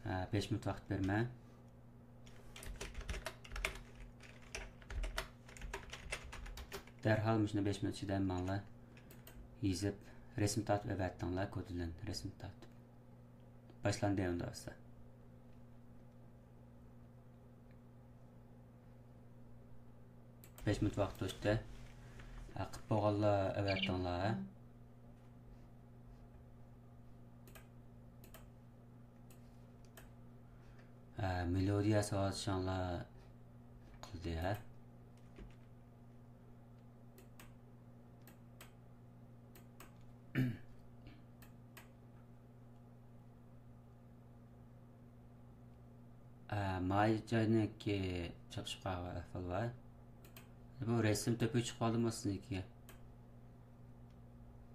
ھە، بەش مىنۇت ۋاقىت بېرىمەن. دەرھال مۇشۇنى بەش مىنۇت ئىچىدە ھەممىڭلار يېزىپ، رەسىم تارتىپ ئەۋەتتىڭلار، كود بىلەن رەسىم تارتىپ. باشلاندى ئەمدى ئاستا. بەش مىنۇت ۋاقىت ئۆتتى. ھە، قىپ بولغانلار ئەۋەتتىڭلار، ھە؟ ھە، مېلودىيە ساۋاتشاڭلار قىلدى، ھە؟ ئە، مايجاينىڭكى چاپلىشىپ قالغان ئەھۋال بار. بۇ رەسىم تۆپىگە چىقىپ قالدىمۇ سىزنىڭكىگە؟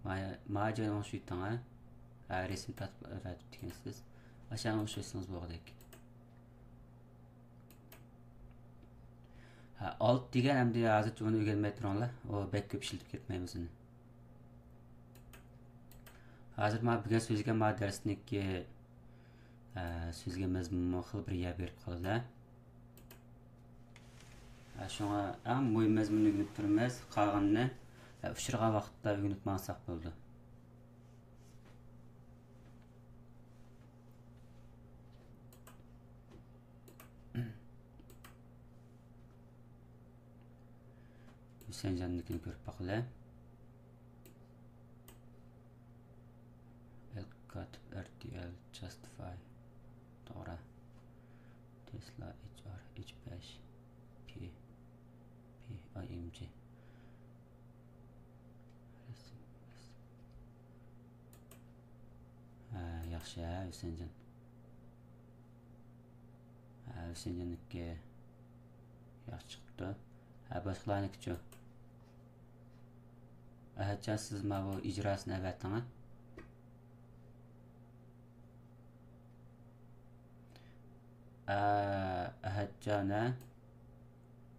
ماي-، مايجاينى ئوڭشىۋېتىڭ، ھە؟ ھە، رەسىم تارتىپ ئەۋەتىپتىكەنسىز. ئاشۇنى ئوڭشىۋەتسىڭىز بولغۇدەك. ھە، ئالت دېگەن ئەمدى ھازىرچە ئۇنى ئۆگەنمەي تۇرۇڭلار. ئۇ بەك كۆپ ئىشلىتىپ كەتمەيمىز ئۇنى. ھازىر مانا بۈگۈن سۆزلىگەن مانا دەرسنىڭكى، ئە، سۆزلىگەن مەزمۇنمۇ خېلى بىر يەر بېرىپ قالىدۇ. ئە، شۇڭا ئەڭ مۇھىم مەزمۇننى ئۆگىنىپ تۇرىمىز، قالغىنىنى، ئە، ئۇچرىغان ۋاقىتتا ئۆگىنىپ ماڭساق بولىدۇ. ھۈسەنجاننىڭكىنى كۆرۈپ باقىلى. ئەل كاتىپ، ئەر تى ئەل، جاستىفاي. توغرا. تېسلا، ئېچ ئار، ئېچ بەش، پى، پى ئاي ئېم جى. ھە، ياخشى، ھە، ھۈسەنجان. ھە، ھۈسەنجاننىڭكى ياخشى چىقىپتۇ. ھە، باشقىلارنىڭكىچۇ؟ ئەھەتجان، سىز ماۋۇ ئىجراسىنى ئەۋەتىڭ، ھە؟ ئە، ئەھەتجان، ھە؟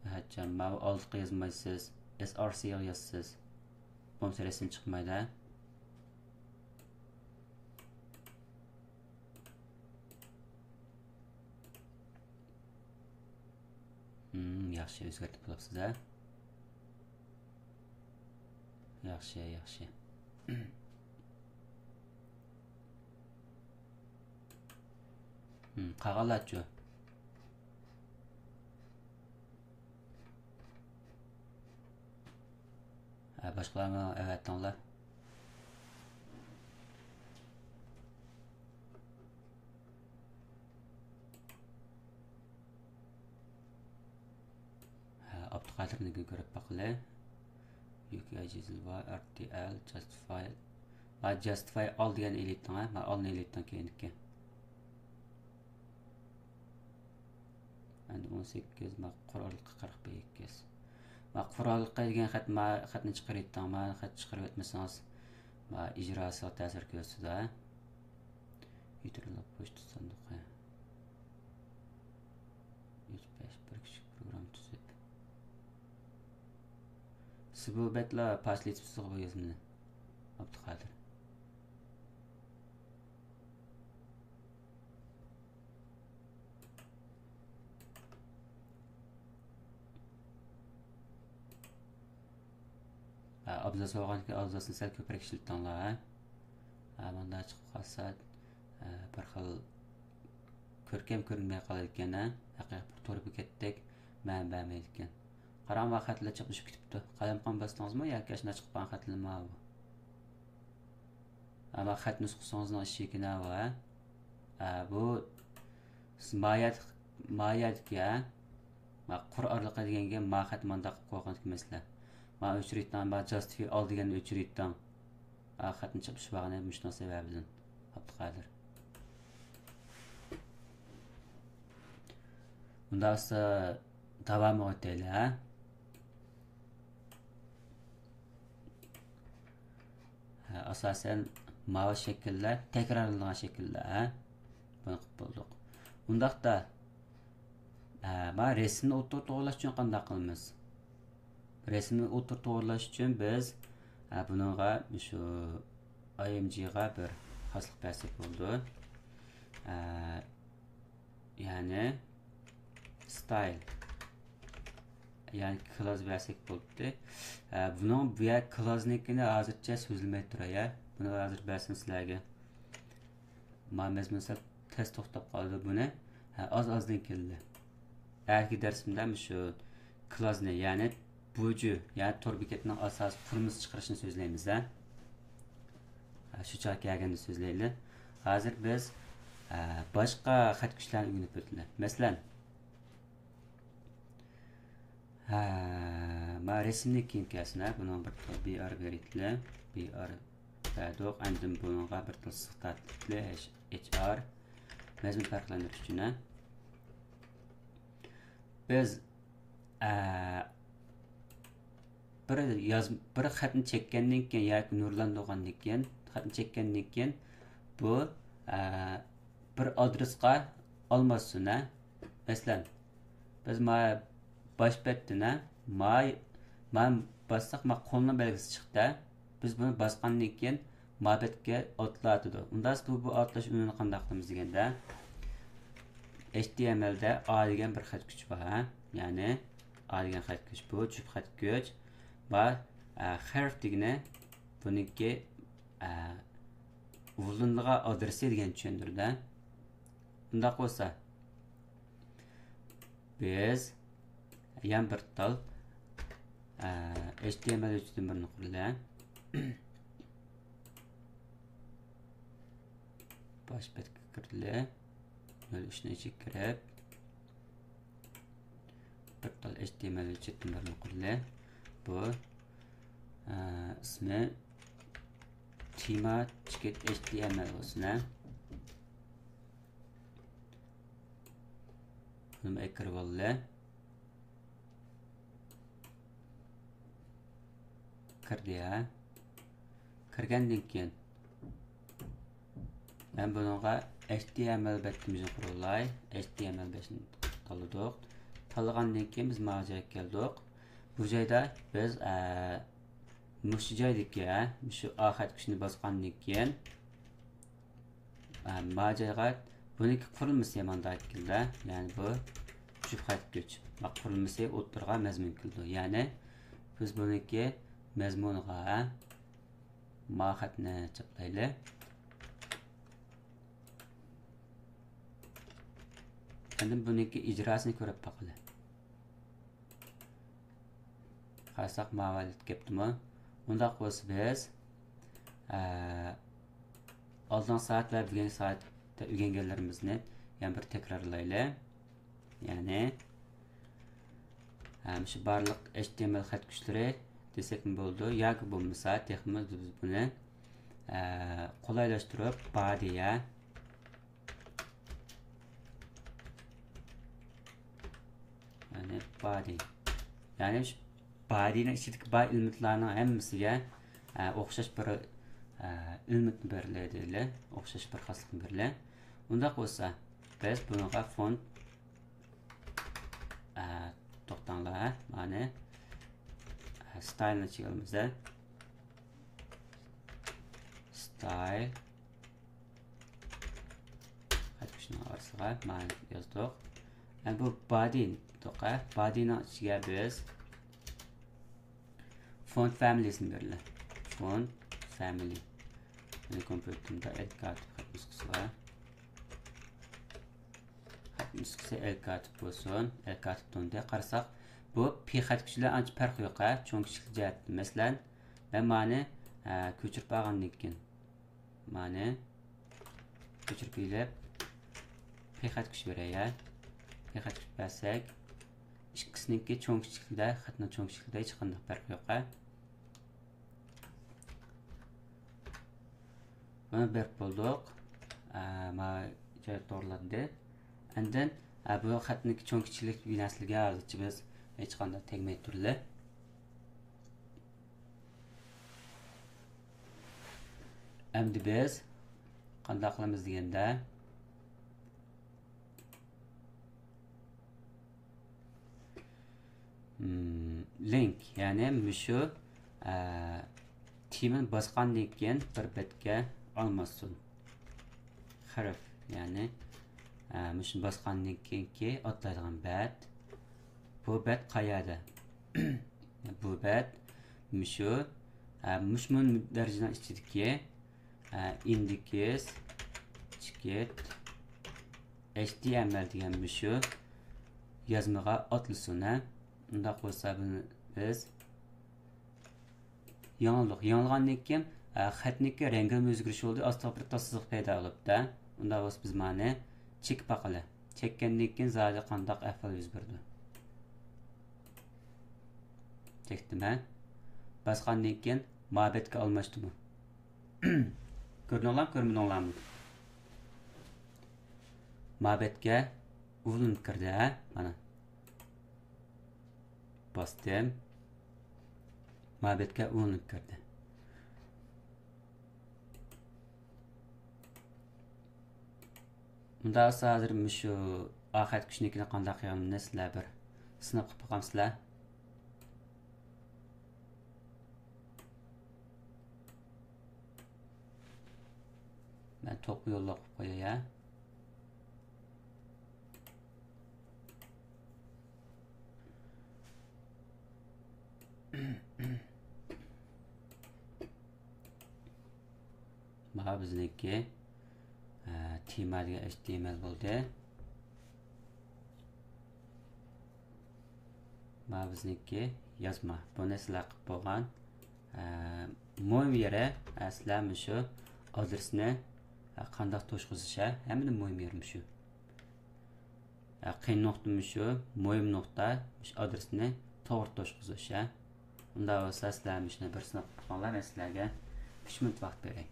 ئەھەتجان، ماۋۇ ئالدىغا يازمايسىز، ئېس ئار سىغا يازىسىز. بولمىسا رەسىم چىقمايدۇ، ھە؟ ھىم، ياخشى، ئۆزگەرتىپ بولاپسىز، ھە؟ ياخشى، ياخشى. ھىم، قالغانلارچۇ؟ ھە، باشقىلارمۇ ئەۋەتتىڭلار. ھە، ئابدۇقادىرنىڭكىنى كۆرۈپ باقىلى. يۇ كى ئاي جېزىل بار، ئەر تى ئەل، جاستىفاي. ھا، جاستىفاي ئال دېگەننى ئېلىۋېتىڭ، ھە، ما ئالنى ئېلىۋېتىڭ كەينىككە. ئەمدى ئون سەككىز، ما قۇر ئارىلىقى قىرىق سەككىز. ما قۇر ئارىلىقى دېگەن خەت، ما خەتنى چىقىرىۋېتىڭ، ما خەت چىقىرىۋەتمىسىڭىز، ما ئىجراسىغا تەسىر كۆرسىتىدۇ، ھە. يېتىرىلىك پوچتا ساندۇقى. ئۈچ بەش بىر كىچىك پروگرامما تۈزۈپ. سىز بۇ بەتلا پاسىل ئېتىپسىزغۇ بۇ يازمىنى، ئابدۇقادىر. ھە، ئابزاس بولغاندىكىن ئابزاسنى سەل كۆپرەك ئىشلىتىڭلار، ھە. ھە، مۇنداق چىقىپ قالسا، ھە، بىر خىل كۆركەم كۆرۈنمەي قالىدىكەن، ھە. ھەقىقىي بىر تور بېكەتتەك مەنە بەرمەيدىكەن. قاراڭ، ما خەتلەر چاپلىشىپ كېتىپتۇ. قەلەمقان باستىڭىزمۇ ياكى ئاشۇنداق چىقىپ قالغان خەتلەرمۇ بۇ؟ ئەمما خەت نۇسخىسىڭىزنىڭ ئىشىكى نەۋا؟ ئە، بۇ سىز مايەت-، مايەتكە، ما قۇر ئارىلىقى دېگەنگە ما خەت مانداق قىلىپ قويغان مەسىلە. ما ئۆچۈرۈۋېتىڭ، ما جاستىفاي ئال دېگەننى ئۆچۈرۈۋېتىڭ. ئا، خەتنى چاپلىشىپ بارغىنى مۇشۇنىڭ سەۋەبىدىن، ئابدۇقادىر. ئۇنداق بولسا داۋامىغا ئۆتەيلى، ھە؟ ھە، ئاساسەن ماۋۇ شەكىللەر تەكرارلىنىدىغان شەكىللەر، ھە؟ بۇنى قىلىپ بولدۇق. ئۇنداقتا، ھە، ما رەسىمنى ئوتتۇرىغا توغرىلاش ئۈچۈن قانداق قىلىمىز؟ رەسىمنى ئوتتۇرىغا توغرىلاش ئۈچۈن بىز، ھە، بۇنىڭغا شۇ ئاي ئېم جىغا بىر خاسلىق بەرسەك بولىدۇ. ھە، يەنى ستايل، يەنى كلاس بەرسەك بولدى. ھە، بۇنىڭ بۇ يەر كلاسنىڭكىنى ھازىرچە سۆزلىمەي تۇراي، ھە. بۇنى ھازىر بەرسەم سىلەرگە. ما مەزمۇن سەل تەس توختاپ قالدى بۇنى. ھە، ئاز-ئازدىن كېلىدۇ. ئەتىكى دەرسىمدە مۇشۇ كلاسنى، يەنى بۇجۇ، يەنى تور بېكەتنىڭ ئاساسىي قۇرۇلمىسى چىقىرىشنى سۆزلەيمىز، ھە. ھە، شۇ چاغقا كەلگەندە سۆزلەيلى. ھازىر بىز، ھە، باشقا خەت كۈچلەرنى ئۆگىنىپ ئۆتىلى. مەسىلەن، ھە، ما رەسىمنى كېيىن كەلسۇن، ھە، بۇنىڭ بىر تال بى ئار بېرىتلى، بى ئار بەردۇق. ئاندىن بۇنىڭغا بىر تال سىغتاتلى، ئېچ ئار. مەزمۇن پەرقلەندۈرۈش ئۈچۈن، ھە. بىز، ئە، بىر ياز-، بىر خەتنى چەككەندىن كېيىن ياكى نۇرلاندۇرغاندىن كېيىن، خەتنى چەككەندىن كېيىن بۇ، ئە، بىر ئادرېسقا ئالماشسۇن، ھە. مەسىلەن، بىز ما باش بەتتىن، ھە، ما، ما باسساق، ما قولنىڭ بەلگىسى چىقتى. بىز بۇنى باسقاندىن كېيىن ما بەتكە ئاتلىتىدۇ. ئۇنداق بۇ، بۇ ئاتلاش ئۈنۈمىنى قانداق قىلىمىز دېگەندە، ئېچ تى ئېم ئېلدە ئا دېگەن بىر خەت كۈچ بار، ھە. يەنى ئا دېگەن خەت كۈچ بۇ، جۈپ خەت كۈچ بار. ئە، خەرپ دېگىنى بۇنىڭكى، ئە، ئۇلىنىدىغان ئادرېسى دېگەننى چۈشەندۈرىدۇ. ئۇنداق بولسا، بىز يەنە بىر تال، ئە، ئېچ تى ئېم ئېل ھۆججىتىدىن بىرنى قۇرىلى. باش بەتكە كىرىلى. نۆل ئۈچنىڭ ئىچىگە كىرىپ، بىر تال ئېچ تى ئېم ئېل ھۆججىتىدىن بىرنى قۇرىلى. بۇ، ئە، ئىسمى تېما چېكىت ئېچ تى ئېم ئېل بولسۇن، ھە. بۇنىمۇ ئەكىرىۋالدى. كىردى، ھە. كىرگەندىن كېيىن، مەن بۇنىڭغا ئېچ تى ئېم ئېل بەتتىمىزنى قۇرۇلاي. ئېچ تى ئېم ئېل بەتنى تاللىدۇق. تاللىغاندىن كېيىن بىز ماۋۇ جايغا كەلدۇق. بۇ جايدا بىز، ئە، مۇشۇ جايدىكى، ھە، مۇشۇ ئا خەت كۈچىنى باسقاندىن كېيىن، ئە، ما جايغا بۇنىڭكى قۇرۇلمىسى مانداق كېلىدۇ. يەنى بۇ جۈپ خەت كۈچ. ما قۇرۇلمىسى ئوتتۇرىغا مەزمۇن كېلىدۇ. يەنى بىز بۇنىڭكى مەزمۇنىغا ما خەتنى چاپلايلى. ئاندىن بۇنىڭكى ئىجراسىنى كۆرۈپ باقىلى. قارىساق، ماۋۇ ھالەتكە كەپتىمۇ؟ ئۇنداق بولسا بىز، ئە، ئالدىنقى سائەت ۋە بۈگۈنكى سائەتتە ئۆگەنگەنلىرىمىزنى يەنە بىر تەكرارلايلى. يەنى، ئە، مۇشۇ بارلىق ئېچ تى ئېم ئېل خەت كۈچلىرى دېسەكمۇ بولىدۇ. ياكى بولمىسا تېخىمۇ بىز بۇنى ئە، قولايلاشتۇرۇپ، بادى، يا. يەنى بادى. يەنى شۇ بادىنىڭ ئىچىدىكى بار ئېلېمېنتلارنىڭ ھەممىسىگە، ئە، ئوخشاش بىر، ئە، ئېلېمېنتنى بېرىلىدۇ، ئوخشاش بىر خاسلىقنى بېرىلە. ئۇنداق بولسا، بىز بۇنىڭغا فونت، ئە، توختاڭلار، مانى، ئە، ستايلنى چىقىرىمىز. ستايل. خەت كۈچىنىڭ ئارىسىغا مانى يازدۇق. ئەمدى بۇ بادى دېدۇق، ھە؟ بادىنىڭ ئىچىگە بىز فونت فامىلىسىنى بېرىلى. فونت فامىلى. مېنىڭ كومپيۇتېرىمدا ئەل كاتىپ خەت نۇسخىسى بار. خەت نۇسخىسى ئەل كاتىپ بولسۇن. ئەل كاتىپ تونىدا قارىساق، بۇ پى خەت كۈچى بىلەن ئانچە پەرقى يوق، ھە؟ چوڭ كىچىك جەھەتتىن. مەسىلەن، مەن مانى، ئە، كۆچۈرۈپ ئالغاندىن كېيىن، مانى كۆچۈرۈپ ئېلىپ، پى خەت كۈچ بېرەي، ھە؟ پى خەت كۈچ بەرسەك، ئىككىسىنىڭكى چوڭ كىچىكلىكىدە، خەتنىڭ چوڭ كىچىكلىكىدە ھېچقانداق پەرق يوق، ھە؟ بۇنى بېرىپ بولدۇق. ئە، ما جاي توغرىلاندى. ئاندىن، ئە، بۇ خەتنىڭكى چوڭ كىچىكلىك بىناسىلىگە ھازىرچە بىز ھېچقانداق تەگمەي تۇرىلى. ئەمدى بىز قانداق قىلىمىز دېگەندە، لىنك، يەنى مۇشۇ، ئە، تېمىنى باسقاندىن كېيىن بىر بەتكە ئالماشسۇن. خەرپ، يەنى، ئە، مۇشۇنى باسقاندىن كېيىنكى ئاتلايدىغان بەت. بۇ بەت قەيەردە؟ بۇ بەت مۇشۇ، ئە، مۇشۇ دەرىجىنىڭ ئىچىدىكى، ئە، ئىندېكس، چېكىت، ئەيچ تى ئېم ئېل دېگەن مۇشۇ يازمىغا ئاتلىسۇن، ھە. ئۇنداق بولسا بۇنى بىز يېڭىلدۇق. يېڭىلغاندىن كېيىن، ئە، خەتنىڭكى رەڭگىمۇ ئۆزگىرىش بولدى. ئاستىغا بىر تاس سىزىق پەيدا بولۇپتۇ. ئۇنداق بولسا بىز مانى چېكىپ باقىلى. چەككەندىن كېيىن زادى قانداق ئەھۋال يۈز بېرىدۇ؟ چەكتىم، ھە. باسقاندىن كېيىن ما بەتكە ئالماشتىمۇ؟ كۆردۈڭلارمۇ، كۆرمىدىڭلارمۇ؟ ما بەتكە ئۇلىنىپ كىردى، ھە؟ مانا. باستىم. ما بەتكە ئۇلىنىپ كىردى. مۇنداق بولسا، ھازىر مۇشۇ ئا خەت كۈچنىڭكىنى قانداق قىلغىنىمنى سىلەر بىر سىناپ قىلىپ باقامسىلەر؟ مەن توپقا يوللاپ قوياي، ھە. مانا بىزنىڭكى، ئە، تېما دېگەن ئەيچ تى ئېم ئېل بولدى. مانا بىزنىڭكى يازما. بۇنى سىلەر قىلىپ بولغان. ئە، مۇھىم يېرى، ئە، سىلەر مۇشۇ ئادرېسنى، ئە، قانداق توشقۇزۇش، ھە؟ ھەممىدىن مۇھىم يېرى مۇشۇ. ئە، قىيىن نۇقتا مۇشۇ، مۇھىم نۇقتا مۇشۇ ئادرېسنى توغرا توشقۇزۇش، ھە. ئۇنداق بولسا سىلەر مۇشۇنى بىر سىناپ باقىڭلار، مەن سىلەرگە ئۈچ مىنۇت ۋاقىت بېرەي.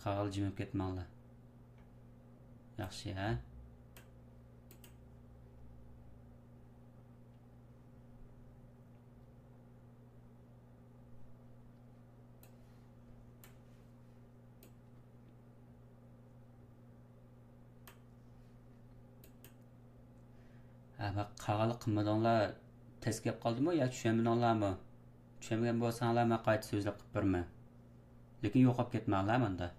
قالغانلار جىمىپ كەتمەڭلار. ياخشى، ھە. ھە، بۇ قالغانلار قىلمىدىڭلار، تەس كەپ قالدىمۇ يا چۈشەنمىدىڭلارمۇ؟ چۈشەنمىگەن بولساڭلار، مەن قايتا سۆزلەپ قىلىپ بېرىمەن. لېكىن يوقاپ كەتمەڭلار ماندا.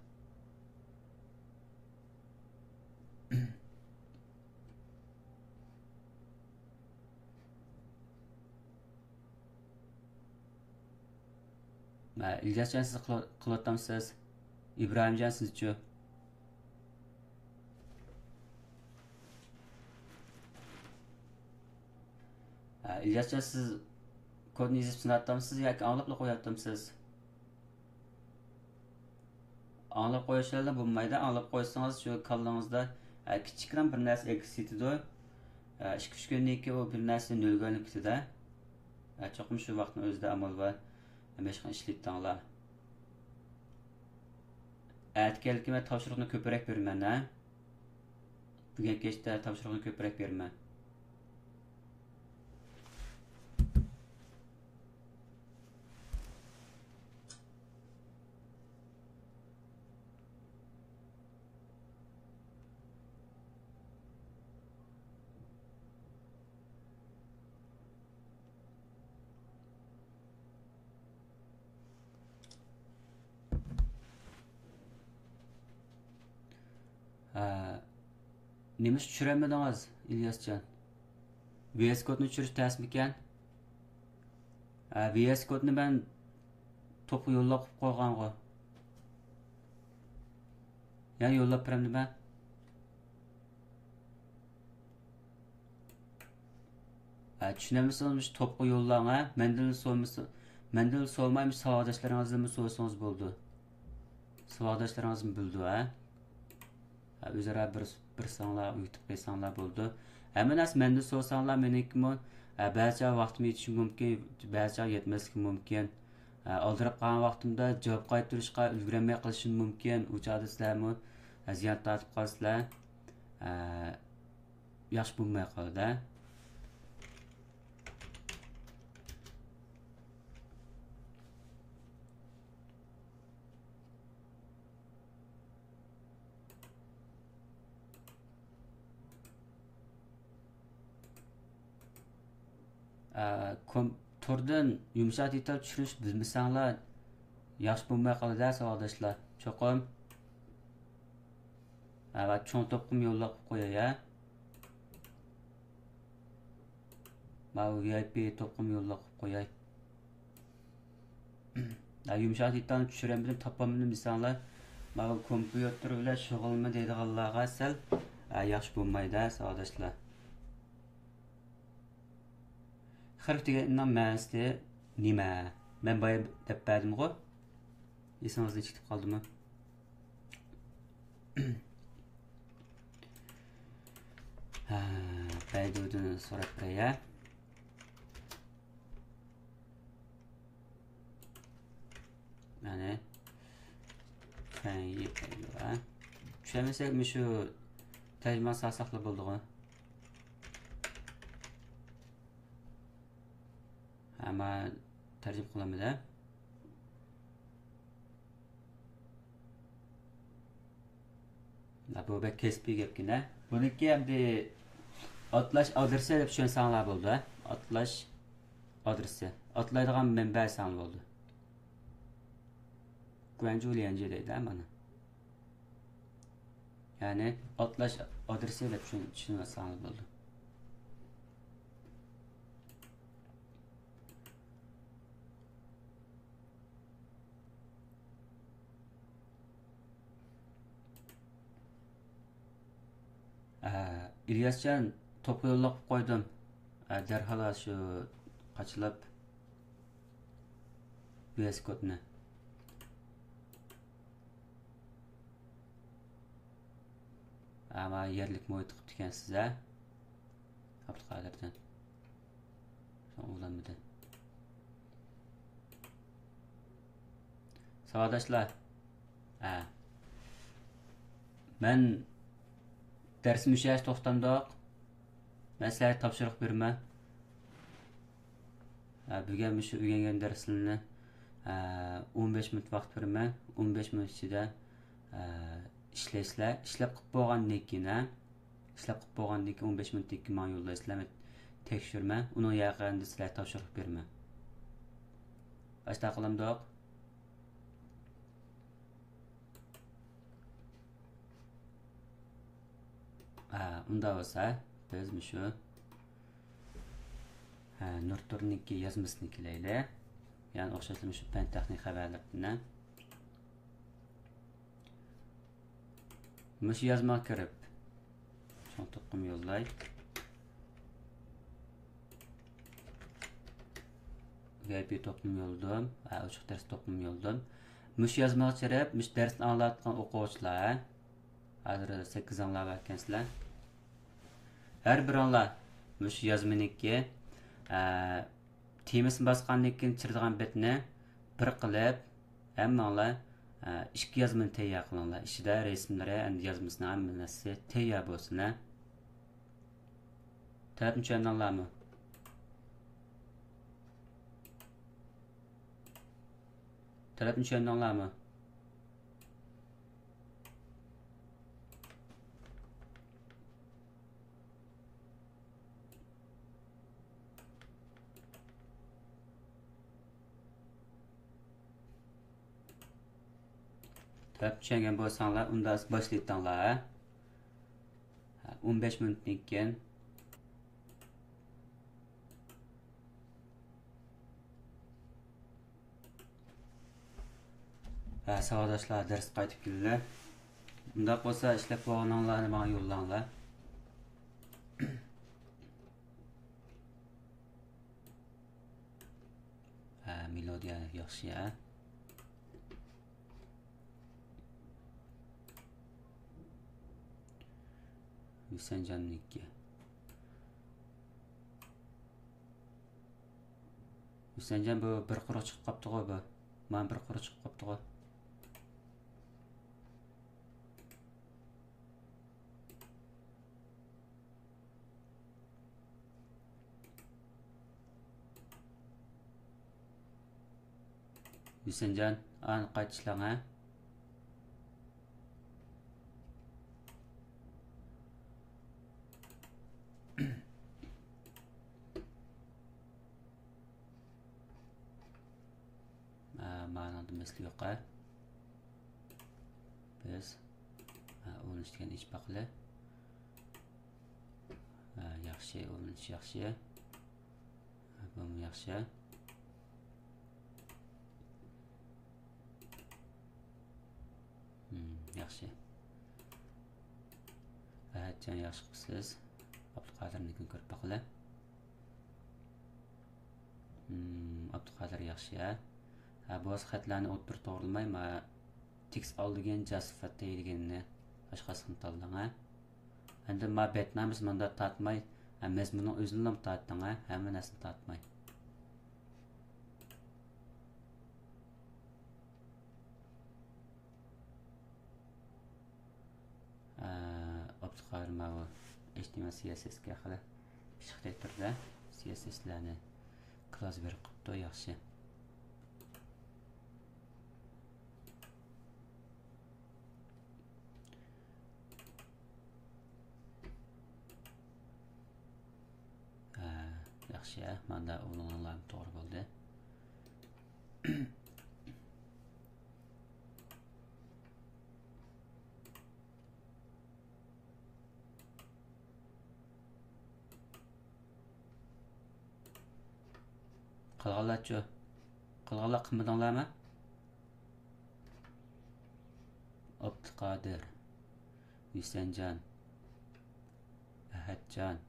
مە، ئىلياسجان، سىز قىلىۋ-، قىلىۋاتامسىز؟ ئىبراھىمجان، سىزچۇ؟ ھە، ئىلياسجان، سىز كودنى يېزىپ سىناۋاتامسىز ياكى ئاڭلاپلا قويۇۋاتامسىز؟ ئاڭلاپ قويۇشلا بولمايدۇ. ئاڭلاپ قويسىڭىز، شۇ كاللىڭىزدا، ئە، كىچىككىنە بىر نەرسە ئەكس ئېتىدۇ. ئە، ئىككى، ئۈچ كۈندىن كېيىن ئۇ بىر نەرسە نۆلگە ئايلىنىپ كېتىدۇ. ئە، چوقۇم شۇ ۋاقىتنىڭ ئۆزىدە ئامال بار. ھەممە ئىشقا ئىشلىتىڭلار. ئەتە كەلكىمە تاپشۇرۇقنى كۆپرەك بېرىمەن، ھە؟ بۈگۈن كەچتە تاپشۇرۇقنى كۆپرەك بېرىمەن. ھە، نېمىشقا چۈشۈرەلمىدىڭىز، ئىلياسجان؟ ۋىئېس كودنى چۈشۈرۈش تەسمىكەن؟ ھە، ۋىئېس كودنى مەن توپقا يوللاپ قويۇپ قويغانغۇ. يەنە يوللاپ بېرەمدىمەن؟ ھە، چۈشىنەلمىسىڭىز مۇشۇ توپقا يوللاڭ، ھە. مەندىن سورىمىسا، مەندىن سورىماي مۇشۇ ساۋاقداشلىرىڭىزدىنمۇ سورىسىڭىز بولىدۇ. ساۋاقداشلىرىڭىزمۇ بىلىدۇ، ھە. ھە، ئۆزئارا بىر، بىر ساڭلار ئۆگىتىپ قويساڭلار بولىدۇ. ھەممە نەرسە مەندىن سورىساڭلار، مېنىڭكىمۇ، ھە، بەزى چاغ ۋاقتىم يېتىشى مۇمكىن، بەزى چاغ يەتمەسلىكى مۇمكىن. ھە، ئالدىراپ قالغان ۋاقتىمدا جاۋاب قايتۇرۇشقا ئۈلگۈرەلمەي قېلىشىم مۇمكىن. ئۇ چاغدا سىلەرمۇ، ھە، زىيان تارتىپ قالىسىلەر. ھە، ياخشى بولماي قالىدۇ. ئە، كوم-، توردىن يۇمشاق دېتال چۈشۈرۈش بىلمىسەڭلار ياخشى بولماي قالىدۇ، ساۋاقداشلار. چوقۇم. ئە، چوڭ توپقىمۇ يوللاپ قوياي، ھە. ماۋۇ ۋىئايپى توپقىمۇ يوللاپ قوياي. ھە، يۇمشاق دېتالنى چۈشۈرەلمىدىم، تاپالمىدىم دېسەڭلار، ماۋۇ كومپيۇتېر بىلەن شۇغۇللىنىمەن دەيدىغانلارغا سەل، ھە، ياخشى بولمايدۇ، ساۋاقداشلار. خىرىپ دېگەننىڭ مەنىسى نېمە؟ مەن بايا دەپ بەردىمغۇ؟ ئېسىڭىزدىن چىقىپ قالدىمۇ؟ ھە، بەيدۇدىن سوراپ بېرەي، ھە. يەنى، فەنگى بەيدۇ، ھە. چۈشەنمىسەك، مۇشۇ تەرجىمە سالساقلا بولىدىغۇ. ئەمما تەرجىمە قىلالمىدى. بۇ بەك كەسپىي گەپكەن ھە. بۇنىڭكى ئەمدى ئاتلاش ئادرېسى دەپ چۈشەنسەڭلار بولىدۇ ھە. ئاتلاش ئادرېسى. ئاتلايدىغان مەنبە دېسەڭلار بولىدۇ. گۇەنجۇ ليەنجى دەيدۇ ھە مانا. يەنى ئاتلاش ئادرېسى دەپ چۈشىنىۋالساڭلار بولىدۇ. ئە، ئىلياسجان، توپقا يوللاپ قويدۇم. ئە، دەرھال شۇ قاچىلاپ ۋىئېس كودنى. ئەمما يەرلىك مۇھىتتا قىپتىكەنسىز ھە؟ ئابدۇقادىردىن. شۇڭا ئۇلانمىدى. ساۋاقداشلار. ھە. مەن دەرسىم مۇشۇ يەردە توختامدۇق. مەن سىلەرگە تاپشۇرۇق بېرىمەن. ھە، بۈگۈن مۇشۇ ئۆگەنگەن دەرسلىرىمنى، ھە، ئون بەش مىنۇت ۋاقىت بېرىمەن. ئون بەش مىنۇت ئىچىدە، ھە، ئىشلەيسىلەر. ئىشلەپ قىلىپ بولغاندىن كېيىن، ھە، ئىشلەپ قىلىپ بولغاندىن كېيىن ئون بەش مىنۇتتىن كېيىن ماڭا يوللايسىلەر، مەن تەكشۈرىمەن. ئۇنىڭ ياقىنىدا سىلەرگە تاپشۇرۇق بېرىمەن. باشلاپ قالامدۇق؟ ھە، ئۇنداق بولسا، بىز مۇشۇ، ھە، نۇرتۇرنىڭكى يازمىسىنى كېلەيلى. يەنى ئوخشاشلا مۇشۇ پەن تېخنىك خەۋەرلىرىدىن. مۇشۇ يازمىغا كىرىپ، چوڭ توپقىمۇ يوللاي. ۋىئايپى توپقىمۇ يوللىدىم. ھە، ئوچۇق دەرس توپقىمۇ يوللىدىم. مۇشۇ يازمىغا كىرىپ، مۇشۇ دەرسنى ئاڭلاۋاتقان ئوقۇغۇچىلار، ھە؟ ھازىر سەككىزىڭلار باركەنسىلەر. ھەر بىرىڭلار مۇشۇ يازمىنىڭكى، ئە، تېمىسىنى باسقاندىن كېيىن چىرىدىغان بەتنى بىر قىلىپ، ھەممىڭلار ئىككى يازمىنى تەييار قىلىڭلار. ئىچىدە رەسىملىرى، ئەمدى يازمىسىنىڭ ھەممە نەرسىسى تەييار بولسۇن، ھە. تەلەپنى چۈشەندىڭلارمۇ؟ تەلەپنى چۈشەندىڭلارمۇ؟ تەلەپ چۈشەنگەن بولساڭلار، ئۇندا باشلايتتىڭلار، ھە؟ ھە، ئون بەش مىنۇتتىن كېيىن. ھە، ساۋاقداشلار، دەرس قايتىپ كېلىلە. ئۇنداق بولسا، ئىشلەپ بولغىنىڭلارنى ماڭا يوللاڭلار. ھە، مېلودىيە ياخشى، ھە. ھۈسەنجاننىڭكى. ھۈسەنجان، بۇ بىر قۇرۇق چىقىپ قاپتىغۇ بۇ. مانا بىر قۇرۇق چىقىپ قاپتىغۇ. ھۈسەنجان، ئانى قايتا ئىشلەڭ، ھە؟ ئە، مانىڭدا مەسىلە يوق، ھە؟ بىز، ئە، ئۇلىنىش دېگەننى ئېچىپ باقىلى. ئە، ياخشى، ئۇلىنىش ياخشى. ئە، بۇمۇ ياخشى. ھىم، ياخشى. ئەھەتجان، ياخشى قىپسىز. ئابدۇقادىرنىڭكىنى كۆرۈپ باقىلى. ھىم، ئابدۇقادىر ياخشى، ھە. ھە، بولسا خەتلەرنى ئوتتۇرا توغرىلىماي، ما تېكىست ئالدىگىن جاسىفەتتە دېگىنىنى باشقاسىنى تاللاڭ، ھە. ئەمدى ما بەتنامىسى مۇنداق تارتماي، ھە، مەزمۇننىڭ ئۆزىنىلا تارتىڭ، ھە، ھەممە نەرسىنى تارتماي. ئابدۇقادىر ماۋۇ ئېچ تى ئېم ئېل سى ئېس ئېس كە خېلى پىششىقتەك تۇرىدۇ. سى ئېس ئېس لەرنى كلاس بېرىپ قىپتۇ، ياخشى. ھە، ياخشى، ھە، ماندا ئۇلىنىڭلارمۇ توغرا بولدى. قالغانلارچۇ؟ قالغانلار قىلمىدىڭلارمۇ؟ ئابدۇقادىر، ھۈسەنجان، ئەھەتجان.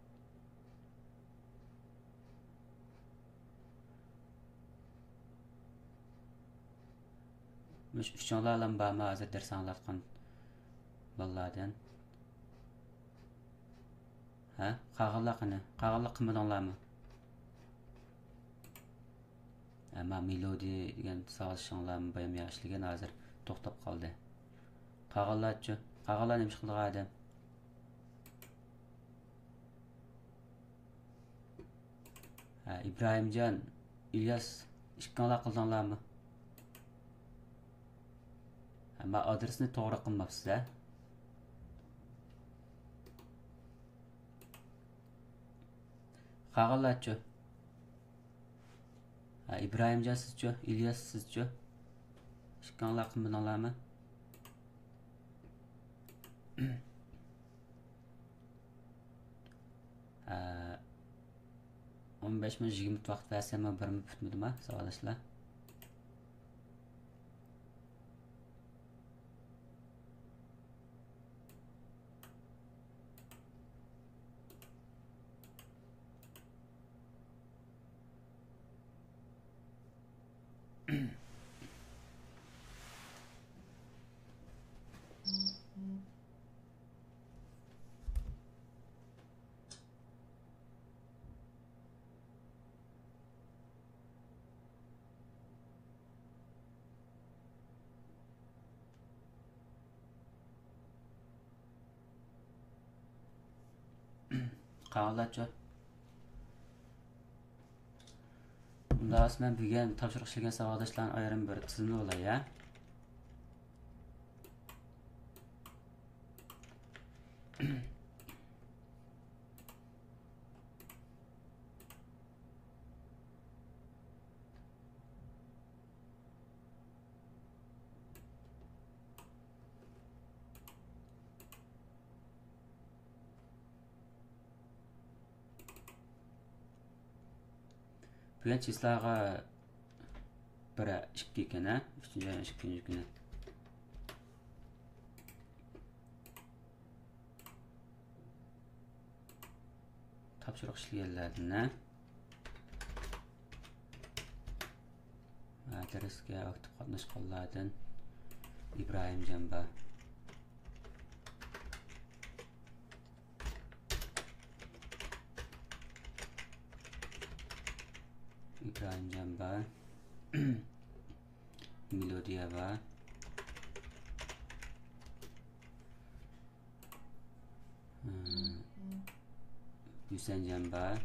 مۇشۇ ئۈچۈڭلارلا بارمۇ ھازىر دەرس ئاڭلاۋاتقان بالىلاردىن؟ ھە؟ قالغانلار قېنى؟ قالغانلار قىلمىدىڭلارمۇ؟ ئەمما مېلودى دېگەن ساۋاقدىشىڭلارمۇ بايام ياخشى ئىشلىگەن، ھازىر توختاپ قالدى. قالغانلارچۇ؟ قالغانلار نېمە ئىش قىلىدىغان ئادەم؟ ھە، ئىبراھىمجان، ئىلياس، ئىككىڭلار قىلدىڭلارمۇ؟ ئەمما ئادرېسنى توغرا قىلماپسىز، ھە؟ قالغانلارچۇ؟ ھە، ئىبراھىمجان سىزچۇ؟ ئىلياس سىزچۇ؟ ئىككىڭلار قىلمىدىڭلارمۇ؟ ھە، ئون بەش مىنۇت، يىگىرمە مىنۇت ۋاقىت بەرسەممۇ بىرمۇ پۈتمىدىما، ساۋاقداشلار؟ قالغانلارچۇ؟ ئۇنداق بولسا مەن بۈگۈن تاپشۇرۇق ئىشلىگەن ساۋاقداشلارنى ئايرىم بىر تىزىملىۋالاي، ھە؟ بۈگۈن چىسلاغا بىر، ئىككى ئىكەن، ھە؟ ئۈچىنچى ئاينىڭ ئىككىنچى كۈنى. تاپشۇرۇق ئىشلىگەنلەردىن، ھە؟ ھە، دەرسكە ئاكتىپ قاتناشقانلاردىن ئىبراھىمجان بار. ئىبراھىمجان بار. مېلودىيە بار. ھە. ھۈسەنجان بار.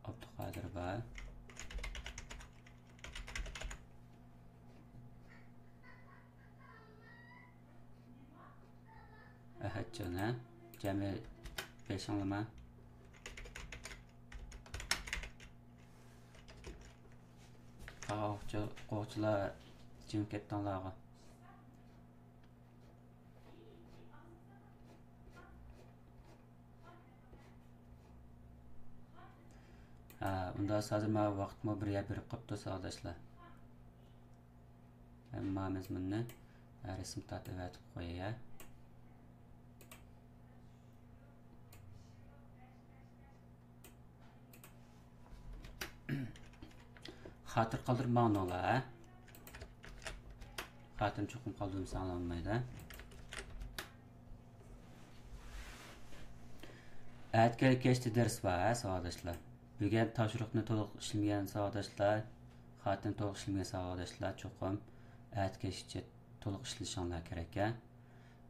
ئابدۇقادىر بار. ئەھەتجان، ھە؟ جەمئىي بېشىڭلىما؟ قاغا ئوقۇغۇچىلار جىم كەتتىڭلارغۇ. ھە، ئۇنداق ھازىر ماڭا ۋاقىتمۇ بىر يەر بېرىپ قاپتۇ، ساۋاقداشلار. ھەممە مەزمۇننى، ھە، رەسىم تارتىۋېتىپ قوياي. خاتىرە قالدۇرۇپ ماڭدىڭلار، ھە؟ خاتىرىنى چوقۇم قالدۇرمىساڭلار بولمايدۇ، ھە؟ ئەتىگەن كەچتە دەرس بار، ھە، ساۋاقداشلار؟ بۈگۈن تاپشۇرۇقنى تولۇق ئىشلىمىگەن ساۋاقداشلار، خاتىرىنى تولۇق ئىشلىمىگەن ساۋاقداشلار چوقۇم ئەتە كەچكىچە تولۇق ئىشلىشىڭلار كېرەك، ھە.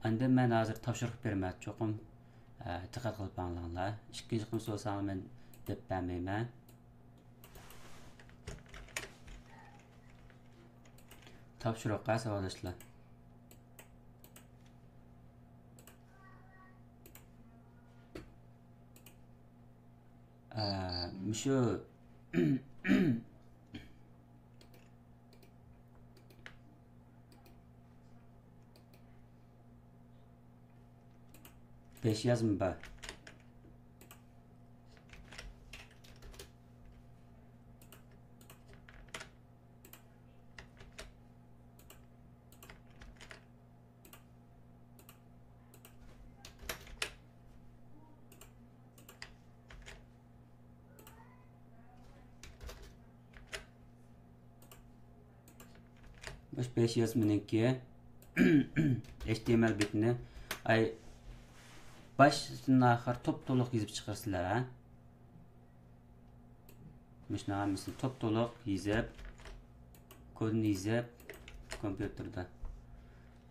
ئاندىن مەن ھازىر تاپشۇرۇق بېرىمەن، چوقۇم، ئە، دىققەت قىلىپ ئاڭلاڭلار. ئىككىنچى قېتىم سورىساڭلار مەن دەپ بەرمەيمەن. تاپشۇرۇق، ھە، ساۋاقداشلار. ئە، مۇشۇ بەش يازما بار. مۇشۇ بەش يازمىنىڭكى ئېچ تى ئېم ئېل بېتىنى، ئاي، باشتىن ئاخىر توپتولۇق يېزىپ چىقىرىسىلەر، ھە؟ مۇشۇنىڭ ھەممىسىنى توپتولۇق يېزىپ، كودىنى يېزىپ، كومپيۇتېردا،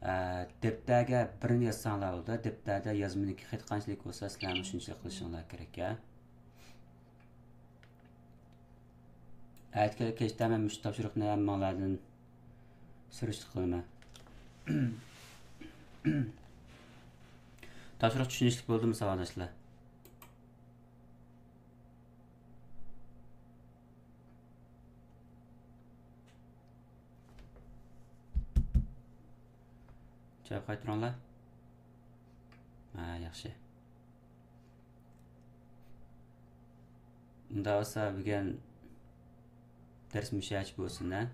ئە، دەپتەرگە بىرنى يازساڭلار بولىدۇ. دەپتەردە يازمىنىڭكى خېتى قانچىلىك بولسا، سىلەرمۇ شۇنچىلىك قىلىشىڭلار كېرەك، ھە. ئەتىكى كەچتە مەن مۇشۇ تاپشۇرۇقنى ھەممىڭلاردىن سۈرۈشتە قىلىمەن. تاپشۇرۇق چۈشىنىشلىك بولدىمۇ، ساۋاقداشلار؟ جاۋاب قايتۇرۇڭلار. ھە، ياخشى. ئۇنداق بولسا بۈگۈن دەرس مۇشۇ يەرچە بولسۇن، ھە؟